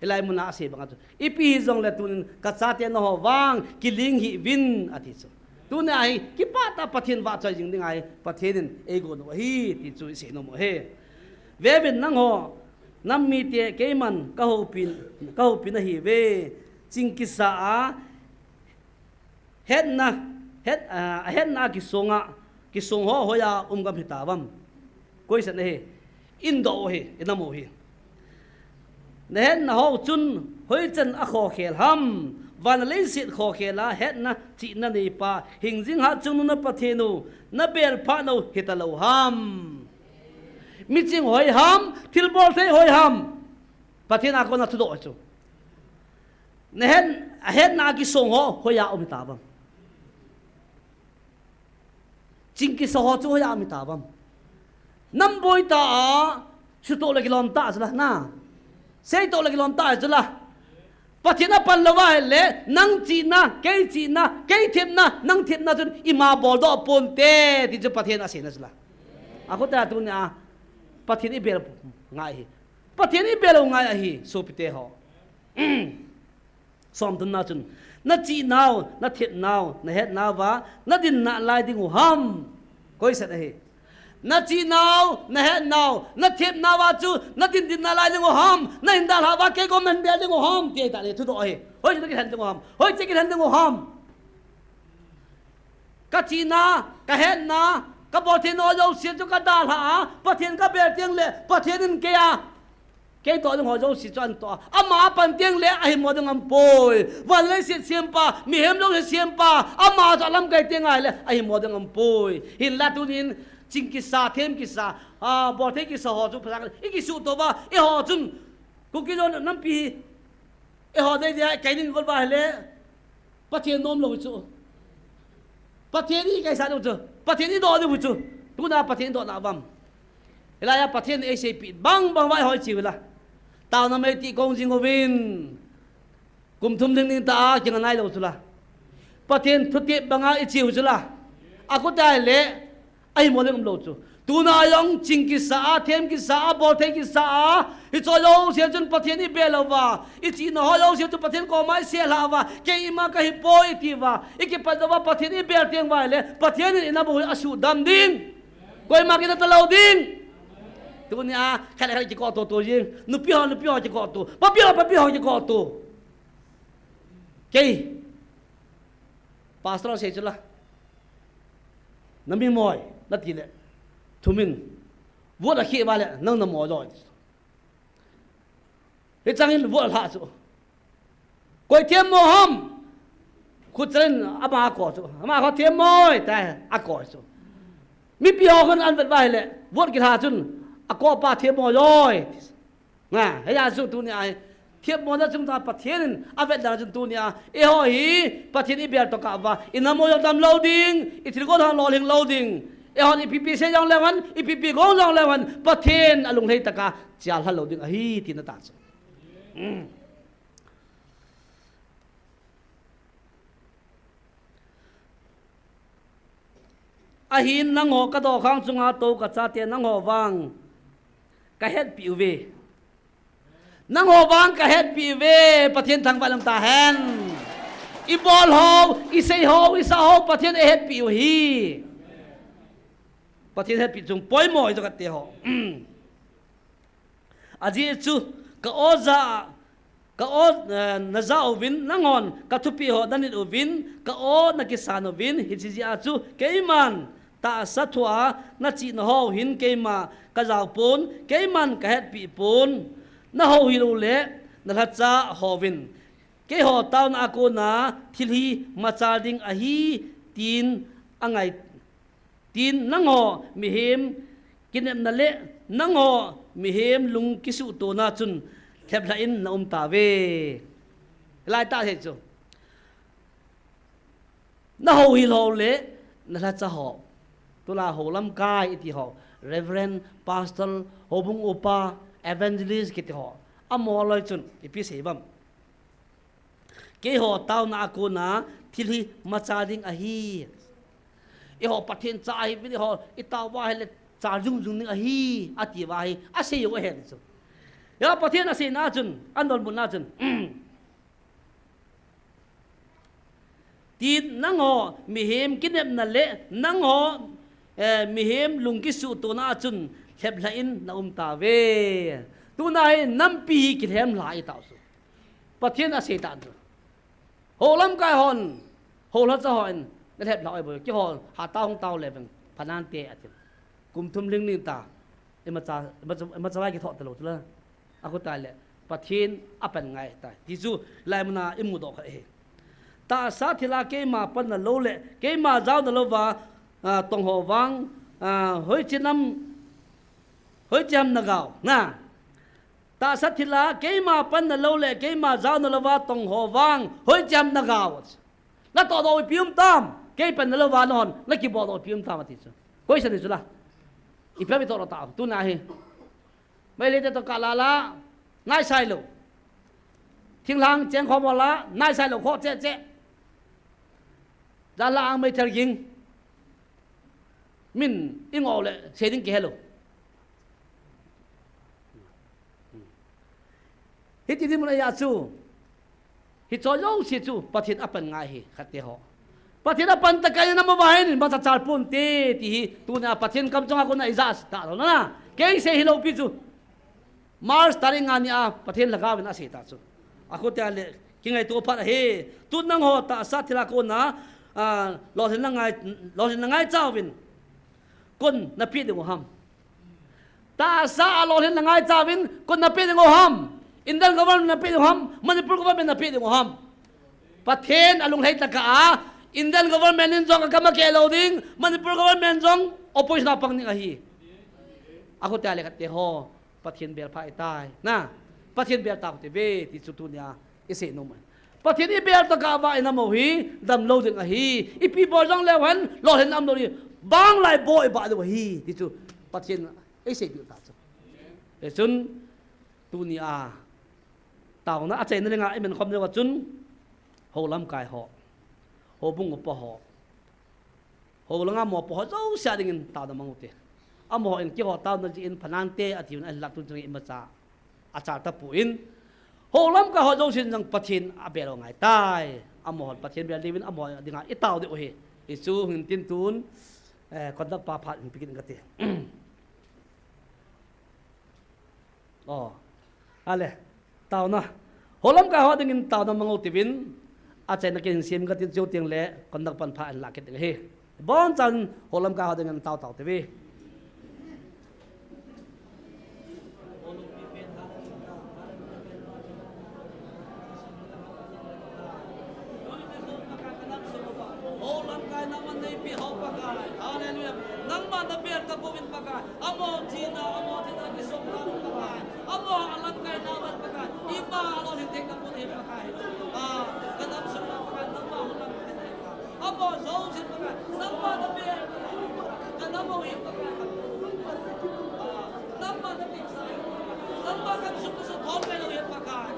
Hilai muna asei banga chu, ipi hijongle tunin ka chate nangho vang kiling hih uvin, ati chu. Tuni a hi kipah tah a Pathen vahchoi jing dinga hi Pathen in eigon u ahi, ti chu iseinom u ahi. Veuvin nangho nam mite keiman ka houpi, ka houpi nahiuve. Ching kisa a hetna, het, ah, ahetna a kisonga, kisong ho hoiya um gam hitauvem? Koisan ahi, indoh u ahi, inam u ahi. Na hetna ho chun hoichan a khokhel ham? Van leiset khokhel a hetna chihna neipa, hingjing hatchungnung na Pathen u, na bel phat u hita lou ham? Miching hoi ham, thilbol thei hoi ham? Pathen a kona thudoh chu. Na het, hetna kisong ho hoiya um tauvem? Ching kisa ho chu hoiya um tauvem? Nam boi ta a, sutoh le kilom ta chu la, na. Seitoh le kilom ta chu la. Pathen a pan lou va le, nang chihna, kei chihna, kei themna, nang themna chun ima boldoh ponte, ti chu Pathen aseina chu la. Akhuta tunia, Pathen i bel ngai hi. Pathen i bel u ngai ahi, sopite ho. Somthumna chun, na chihnau, na thepnau, na hetnau va, na dinna lai ding u ham? Koi set ahi. Na chihnau, na hetnau, na thepnau va chu, na din dinna lai ding u ham? Na hin dalha va, kei kom na hin bel ding u ham? Ti ahi ta le, thudoh ahi. Hoi chu na kilhen ding u ham? Hoi chu kilhen ding u ham? Ka chihna, ka hetna, ka bolthei nau jouse chu ka dalha a, Pathen ka bel teng le, Pathen in kei a, kei toh ding ho jouse chu ahin toh a. Ama a pan teng le, ahimo ding aum poi. Van leiset sempa, mihem jouse sempa, ama chu alamkai teng ahile, ahimo ding aum poi. Hinla tunin, ching kisa, them kisa, a, bolthei kisa ho chu, phasal, i kisuhto va, eiho chun, Kuki-Zo nampi hi, eiho dei dia, kai ding kol va ahile, Pathen nom lou chu. Pathen i kaisah lou chu. Pathen i doh lou chu. Tuna Pathen i doh na vam? Hilai a Pathen in eiseipi bang bang vai hoi chi uvin la. Taona mei ti kong jing uvin. Kum thum ding ding ta a kinga nai lou chu la. Pathen thutep banga i chi u chu la. Akhuta le. Ahimo ding um lou chu. Tuna jong ching kisa a, them kisa a, bolthei kisa a, hiche jouse chun Pathen i bel uva, i chihna ho jouse chun Pathen koma i seilha uva, kei ima kahi poi i ti uva, i kipat uva Pathen i bel teng uva le, Pathen in i nam u hi asuhdam ding. Koima kinah talou ding. Tunia, khat le khat kikoh to to jing, nupi ho, nupi ho kikoh to, papi ho, papi ho kikoh to. Kei, Pastor sei chu la. Na mi moi, na ti le. Thumin. Vote a khi va le, nang na mo loi. Hichang in vote lha chu. Koi them mo ham? Khut chalin ama ko chu. Ama ko them moi, ta a ko chu. Mipi ho khun an vet va le, vote kilha chun, a ko pa them mo loi. Nga, hia chu tunia hi, themmo na chung ta Pathen in, avet dan chun tunia, eiho hi, Pathen i bel tokah uva, i nam u jong dam lou ding, i thilgon hon lolhing lou ding, eihon ipi pi sei jong leu hen, ipi pi gong jong leu hen, Pathen alunglhai tah a, chial hal lou ding ahi, tina ta chu. Hmm. Ahin nangho ka dokhang chunga tou ka chate nangho vang ka hetpi uve. Nangho vang ka hetpi uve, Pathen thangvah in um tahen. I bol ho, i sei ho, i sa ho, Pathen in eihetpi u hi. Pathen hetpi chung poimo hi to kate ho. Ajeh chu, ka o ja, ka o, eh, na ja uvin, nanghon ka thupeh ho na nit uvin, ka o na kisan uvin, hiche jeh a chu, keiman tahsa thua na chihna ho hin keima ka jao pon, keiman ka hetpi pon, na houhil u le na lhacha hovin, keiho taona a kona thil hi machal ding ahi, tin angai Tin nangho mihem kinepna le nangho mihem lung kisuhtona chun lheplhah in na um tauve. Lai tah hi chu. Na houhil ho le na lhacha ho. Tulai ho lamkai iti ho. Reverend, Pastor, houbung upa, Evangelist kiti ho. Amaho loi chun ipi sei uvam. Keiho taona a kona thil hi machal ding ahi. Eiho Pathen cha ahi, eiho i tao uva ahile chal jung jung ding ahi, ati uva ahi, asei u ahi chu. Hia Pathen aseina chun, anol mun na chun. Tin nangho mihem kinepna le nangho, eh, mihem lung kisuhtona a chun lheplhah in na um tauve. Tuna hi nampi hi kilhem lha i tau chu. Pathen asei tan chu. Ho lamkai hon, ho lhacha hon, na lheplhah u ahi bou, keiho hatah hung tao le veng, phanante ati. Kum thum ling ning ta, imacha, imacha, imacha vai kithoh talou tula. Akhuta le, Pathen apan ngai ta. Ti chu, lai muna imudoh kha e. Tahsa thila keima panna lou le keima jaona louva, ah, tong ho vang, ah, hoiche nam, hoiche ham nagao, na. Tahsa thila keima panna lou le keima jaona louva tong ho vang, hoiche ham nagao. Natoh doh ipi um tam, kei panna louva nahon nakibol doh ipi um tam ati chu. Koi sa ni chu la. Ipi ham itoh doh tam, tuna hi. Meitei te toh kah la la, naisai lou. Thinglhang cheng khom la, naisai lou khoh cheh cheh. Jan la ang meithal ging. Min i ngoh le, sei ding kihe lou. Hiti dinmun a chu. Hiche jouse chu Pathen apan ngai ahi, khatte ho. Pathen apan tah a inam uva hin, machal pon te, ti hi, tunia Pathen kamcheng a kona ija tah lou na. Kei sei hilou pi chu. March tarik nga nia Pathen lhagao in asei tah chu. Akhutia le, kingaito phat ahi. Tun nangho tahsa thila kona, ah, lolhinna ngai, lolhinna ngaicha uvin. Koi in napeh diu ham. Tahsa a lolhinna ngaicha uvin, koi in napeh diu ham. Indian government napeh diu ham, Manipur government napeh diu ham. Pathen alunglhai tah a, Indian government in jong akam akeh lou ding, Manipur government jong opposition a pang ding ahi. Akhutia le khatte ho, Pathen bel pha itai. Na, Pathen bel tau hite ve, ti chu tunia isei nom ahi. Pathen ibel tah a va inam u hi, damlou ding ahi. Ipi bol jongleu hen, lolhinna umlou ding. Bang lai bol iba lou ahi, ti chu Pathen eisei bil tah chu. Hichun, tunia, taona achaina dinga iman khom leu a chun, hou lamkai ho, houbung upa ho, hou langa mopo ho jouse a dingin taona mang ute. Amaho in keiho taona jeh in phanante ati un ahinla tun chang imacha achal tapon. Hou lamkai ho jousen jong Pathen abel u ngai tai. Amaho Pathen bel diuvin amaho dinga itao diu ahi. Hichu hin tin tun, eh, conductor pa phat hin pe kit inge kati. Oh. Ale. Taona. Hou lamkai ho dingin taona mang u tivin. Achaina kei hin sem inge tin chu teng le conductor pan phat ahin la kit ding ahi. Bonchan hou lamkai ho dingin tao tao tivi. Hou lamkai nangman neipi hou Pakai. Hallelujah. Nangma nabel tapouvin Pakai. Amaho china, amaho thina kisong tao Pakai. Amaho alamkai nangman Pakai. Ima alolhin thei tapon ahi Pakai. Ah, kanam sunga Pakai, nangma hou lamkai neipi. Amaho jousen Pakai. Nangma nabel. Kanam hou hi Pakai. Ah, nangma natimsa. Nangma kamsung kaso thon kailou hi Pakai.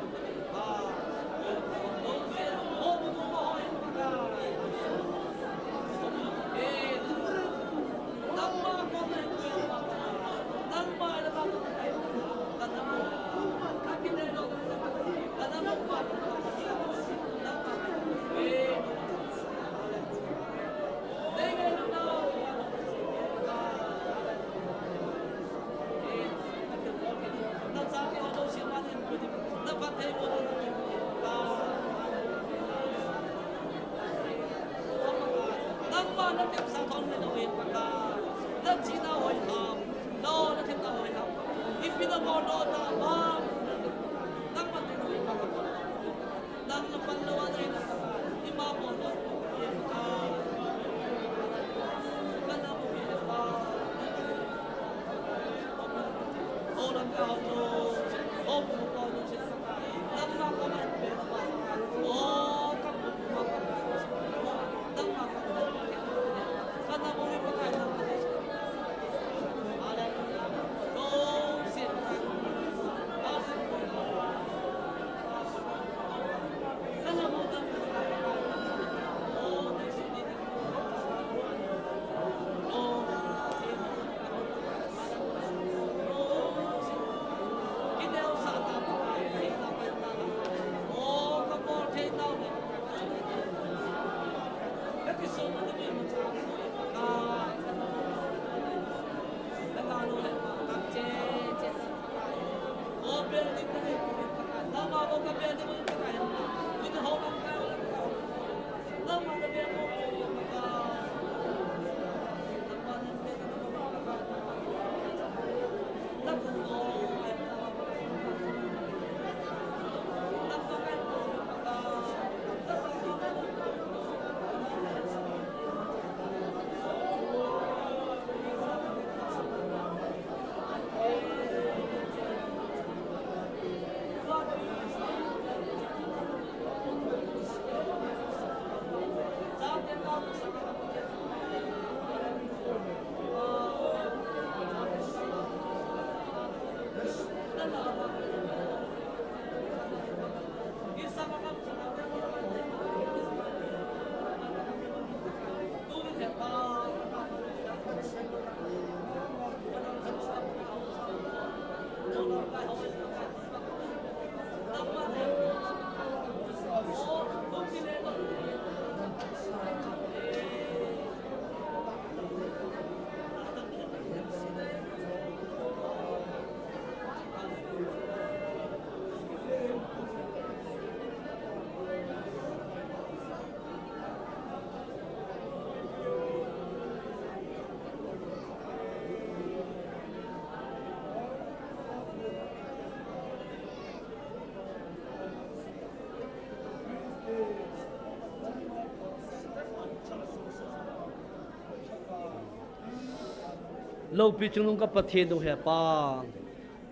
Loupi chungnung ka Pathen u hepa.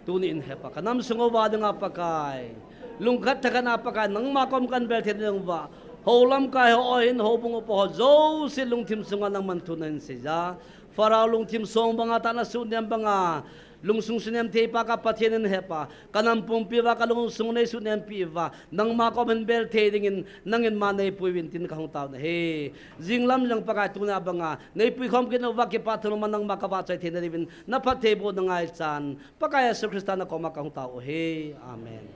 Tuni in hepa, ka nam sung uva dinga Pakai. Lungkhat thakhat a Pakai, nangma kom kan bel thei ding uva. Hou lamkai ho, ahin houbung upa ho, jouse lungthim sunga nangman thu nahin seija. Pharaoh lungthim song banga, tahsa sunem banga, lungsung sunem theipa ka Pathen in hepa. Ka nam pumpi uva, ka lungsung nei sunempi uva. Nangma kom hin bel thei dingin, nangin ma neipui uvin tin ka hung taona ahi. Jinglam jong Pakai tuna banga, neipui khom kit uva kipa thu lama nangma ka vahchoi theina diuvin, na phattheibohna ngaichan. Pakai Jesu Christa na koma ka hung tao u ahi. Amen.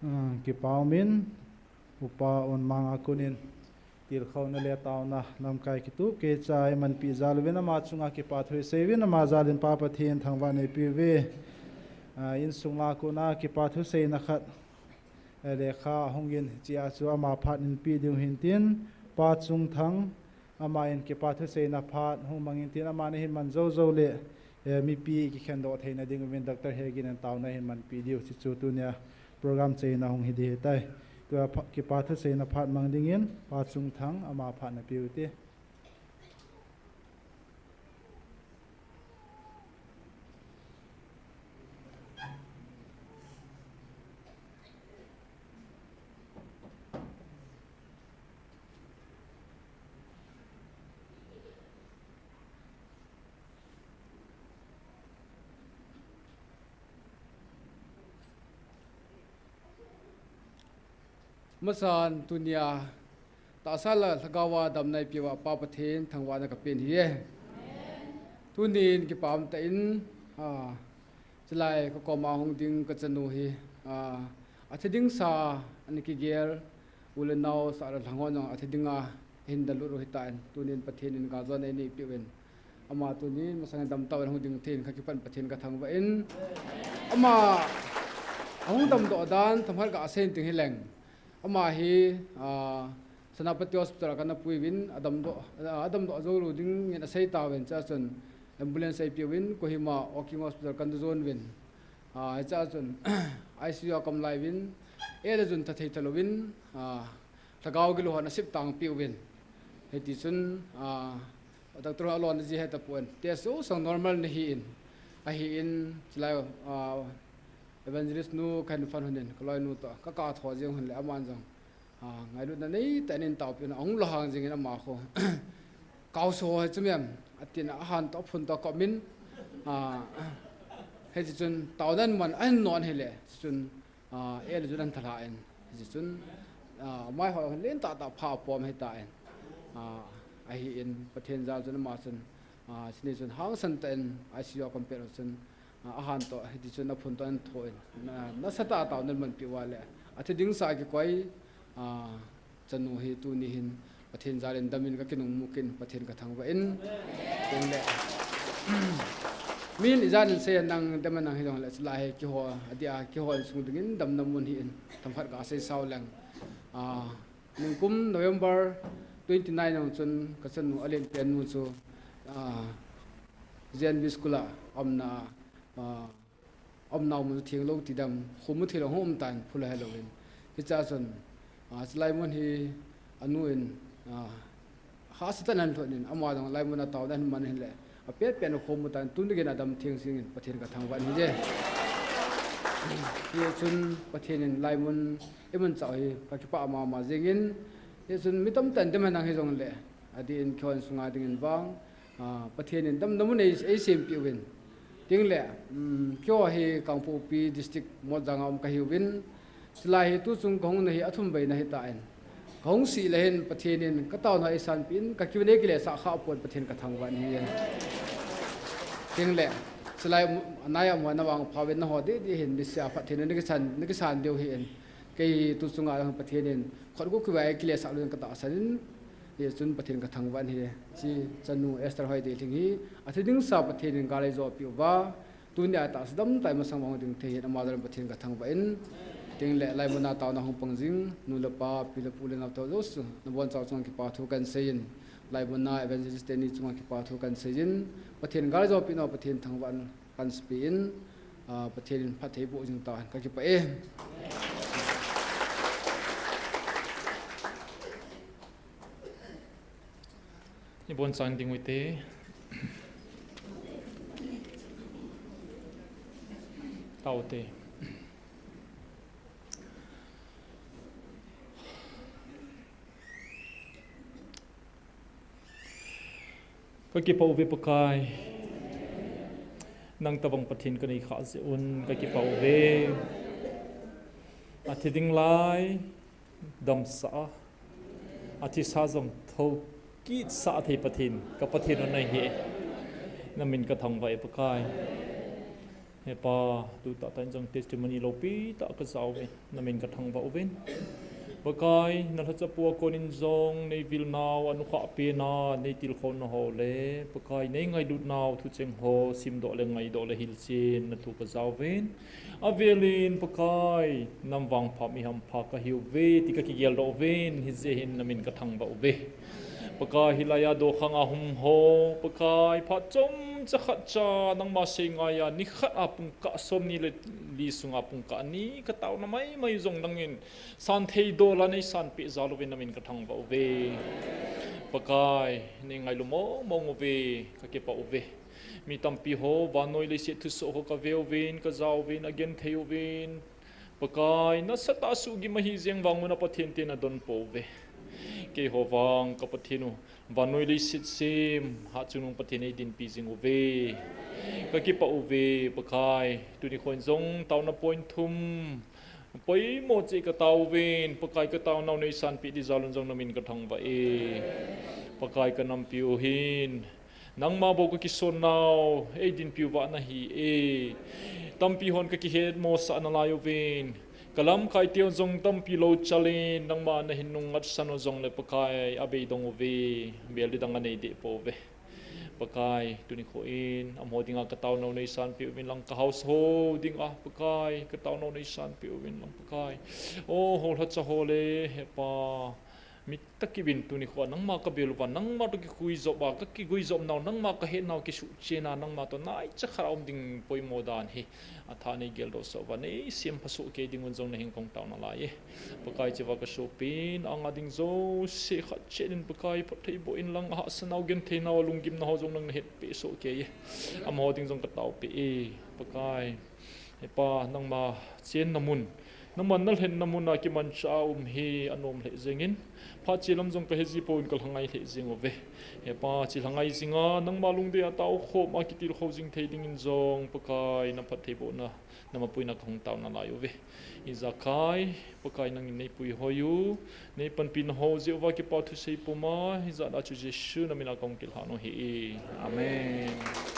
Ah, kipa umin, Upa Onmang a konin, tilkhouna le taona lamkai kitup keicha eimanpi jal uvin ama chunga kipa thu isei uvin, ama jalin Pa Pathen thangvah neipe uve. Ah, insung a kona kipa thuseina khat, eh, lekha hung in, hichea chu ama phat in pe diu hintin, Pa Chungthang, aman kipa thuseina phat hung mangin tin, aman ahin man jou jou le, eh, mipi kikhendoh theina ding uvin Doctor Hegin in taona ahin manpi diu, hichu tunia program cheina hung hi ding ahitai. Tua pha-, kipa thuseina phat mang dingin Pa Chungthang ama phat na pe ute. Masan tunia tahsa le lhagao a damna eipeuva Pa Pathen thangvahna kapen ahi. Tunin kipa umtah in, ah, chulai ka koma hung ding ka chanu hi, ah, athi dingsa ana kigel, u le nao sah le lhang ho jong athi dinga ahin dalut u ahitan, tunin Pathen in galjona einei peh uvin. Ama tunin masang in damtah in hung ding thei in kakipan Pathen kathangvah in. Ama ahung damdoh dan themkhat gasei in ting hileng. Ama hi, ah, Senapati Hospital a kana pui uvin, adamdoh, ah, adamdoh jou lou dingin asei tauvin, chua chun ambulance eipeh uvin, Kohima Walking Hospital kana jon uvin. Ah, hichea chun I C U a kaum lai uvin, eh, le chun thathei talouvin, ah, lhagao gilou hon asip tangpeh uvin. Hiti chun, ah, Doctor hon alona ji hetapon, test jouse normal nahi in, ahin, chulai, ah, Evangelist nu kahin phone lhonin, kaloinu toh kakap tho jeng lhon le aman jong, ah, ngailutna neitah in eitaopeh un, ahung lhahang jengin ama khu. Kaoso ho hi chu mihem, atin ahan toh aphun toh akop in, ah, hiti chun taona aman ahin non hile, chun, ah, eh le chun ahin thalhah in, hiti chun, ah, mai ho lentah tah pha apom ahitan, ah, ahin Pathen jal chun ama chun, ah, chuni chun hangsan tah in I C U a kaum pet u chun, ah, ahan toh, hiti chun aphun toh ahin tho in, na, nasatah a taona amanpeh uva le, athi dingsa kikoi, ah, chanu hi tuni hin Pathen jal in damin kakinung mukin Pathen kathangvah in. Tin le, min ijat in sei nang dem nang hijongle, chulai hi keiho, adia keiho insung dingin damna mun ahin, themkhat gasei sao leng. Ah, ningkum November twenty nine a chun ka chanu alen pen nu chu, ah, J N V school a umna, ah, umna mun chu thenglou tidam, khomu thei lou hung um tan, phula helou in. Hichea chun, ah, chulai mun hi anu in, ah, hahsa tah in ahin lhut in, ama jong laimun a taona ahin man in le, apet pet in akhomu tan, tun geiyin adam theng jingin Pathen kathangvah in ahije. Hichun Pathen in laimun eimanchah u hi kakipah mama jengin, hichun mi tamtah in dem henlang hijongle, adeh in keiho insunga dingin vang, ah, Pathen in damna mun ei, eisempeh uvin. Tin le, um, keiho hi Kangpokpi District Motjang a um kahiuvin. Chulai hi tuchung kahungna hi athum veina ahitan. Hung si le hin Pathen in ka tauna eisanpi in ka kiu nei kile sa kha pon Pathen ka thangvah in hi. Ting le, silai nai am na vang pha ven na ho de de hin ni sia Pathen ni kisan ni kisan deu hi in. Kei tu chunga Pathen in khot ko kiu vai kile sa lu ka ta san in. Hi chun Pathen ka thangvah in hi. Chi chanu Esther Hoi de thing hi. A thi ding sa Pathen in ka lai jo pi uva. Tunia tahsa dam tah masang vang ding thei hin ama jal Pathen ka thangvah in. Ting le lai muna tauna hung pang jing, nu le pa, pi le pu le nau tau jouse, na bon chau chunga kipa thu kan sei in. Lai muna evangelist teni chunga kipa thu kan sei in. Pathen gal jo pi nau Pathen thangvah in kan spi in. Ah, Pathen in phatthei boh jing ta ka kipa e. Ni bon sang ding uite. Taute. Ka kipa uve Pakai. Nang tabang Pathen ka nei kha jeh un ka kipa uve. A thi ding lai. Damsah a, a thisa jong thokit sah thei Pathen, ka Pathen u nahi. Na min ka thangvah e Pakai. He Pa, tu tah tah in jong testimony lopi tah ka ja uve, na min ka thangvah uve. Pakai, na lhacha pu a kon in jong nei vil nau, a nukhah pen a nei tilkhou na ho le Pakai, nei ngailut nau thucheng ho simdoh le ngaidoh le hilchen na thu ka ja uve. Avelin Pakai, nang vangpha mi hampha ka hiuve, ti ka kigeldoh uvin, hijeh hin na min ka thangvah uve. Pakai, hilai a dokhang a hung ho, Pakai, phat chomcha khat cha, nangma sei ngai a, nikhat a pungkah som ni le li sunga pungkah ni, ka tauna maimai jong nangin, san thei dol a nei san peh jal uvin na min ka thangvah uve. Pakai, nei ngailu mong mong uve, ka kipa uve. Mi tampi ho, vannoi leiset thusoh ho ka ve uvin, ka ja uvin, a genthei uvin. Pakai, nasatah a suhgim ahi jeng vang un a Pathen te na don pouve. Keiho vang ka Pathen u, vannoi leiset sem, hatchungnung Pathen ei dinpi jing uve. Ka kipa uve, Pakai, tuni khon jong tauna point thum. Poimo cheh ka tao uvin, Pakai ka taonau nei sanpeh di jal un jong na min ka thangvah e. Pakai ka nampi u hin. Nangma bou ka kisonnau, ei dinpiu vah nahi e. Tampi hon ka kihetmosah nalai uvin. Ka lamkai teu jong tampi lou chal in, nangma na hin nungngatsan u jongle Pakai a beidong uve, bel di dang a nei deh pouve. Pakai, tuni khon, amaho dinga ka taonau nei sanpeh uvin lang ka household dinga, Pakai, ka taonau nei sanpeh uvin lang Pakai. O, ho lhacha ho le, he Pa. Mi takibin tuni khon, nangma ka bel uva, nangma toh kiguijop a, ka kiguijopnau, nangma ka hetnau kisuhchena, nangma toh naicha khat a um ding poimo dan hi. A tha nei geldoh soh uva, nei sempha soh kei ding un jong na hin kong tao nalai e. Pakai cheva ka sopin, anga ding jouse khat cheh in Pakai phatthei boh in lang, a hahsatnau gentheinau a lunggimna ho jong nang na hetpeh soh kei e. Amaho ding jong ka taopeh e, Pakai. He Pa, nangma chenna mun, nangma na lhenna mun a kimanchah a um hi anom lheh jengin, phat che lam jong ka he ji pon ka lhangai lheh jeng uve. He Pa, che lhangai jinga, nangma lungdei a taokhom a kitilkhou jing thei dingin jong, Pakai, na phattheibohna, na mapuina ka hung tao nalai uve. Ijakai, Pakai nangin nei puihoi u, nei panpina ho jeh uva kipa thusei puma, hijat a chu Jesu na min a ka hung kilhan u ahi e. Amen.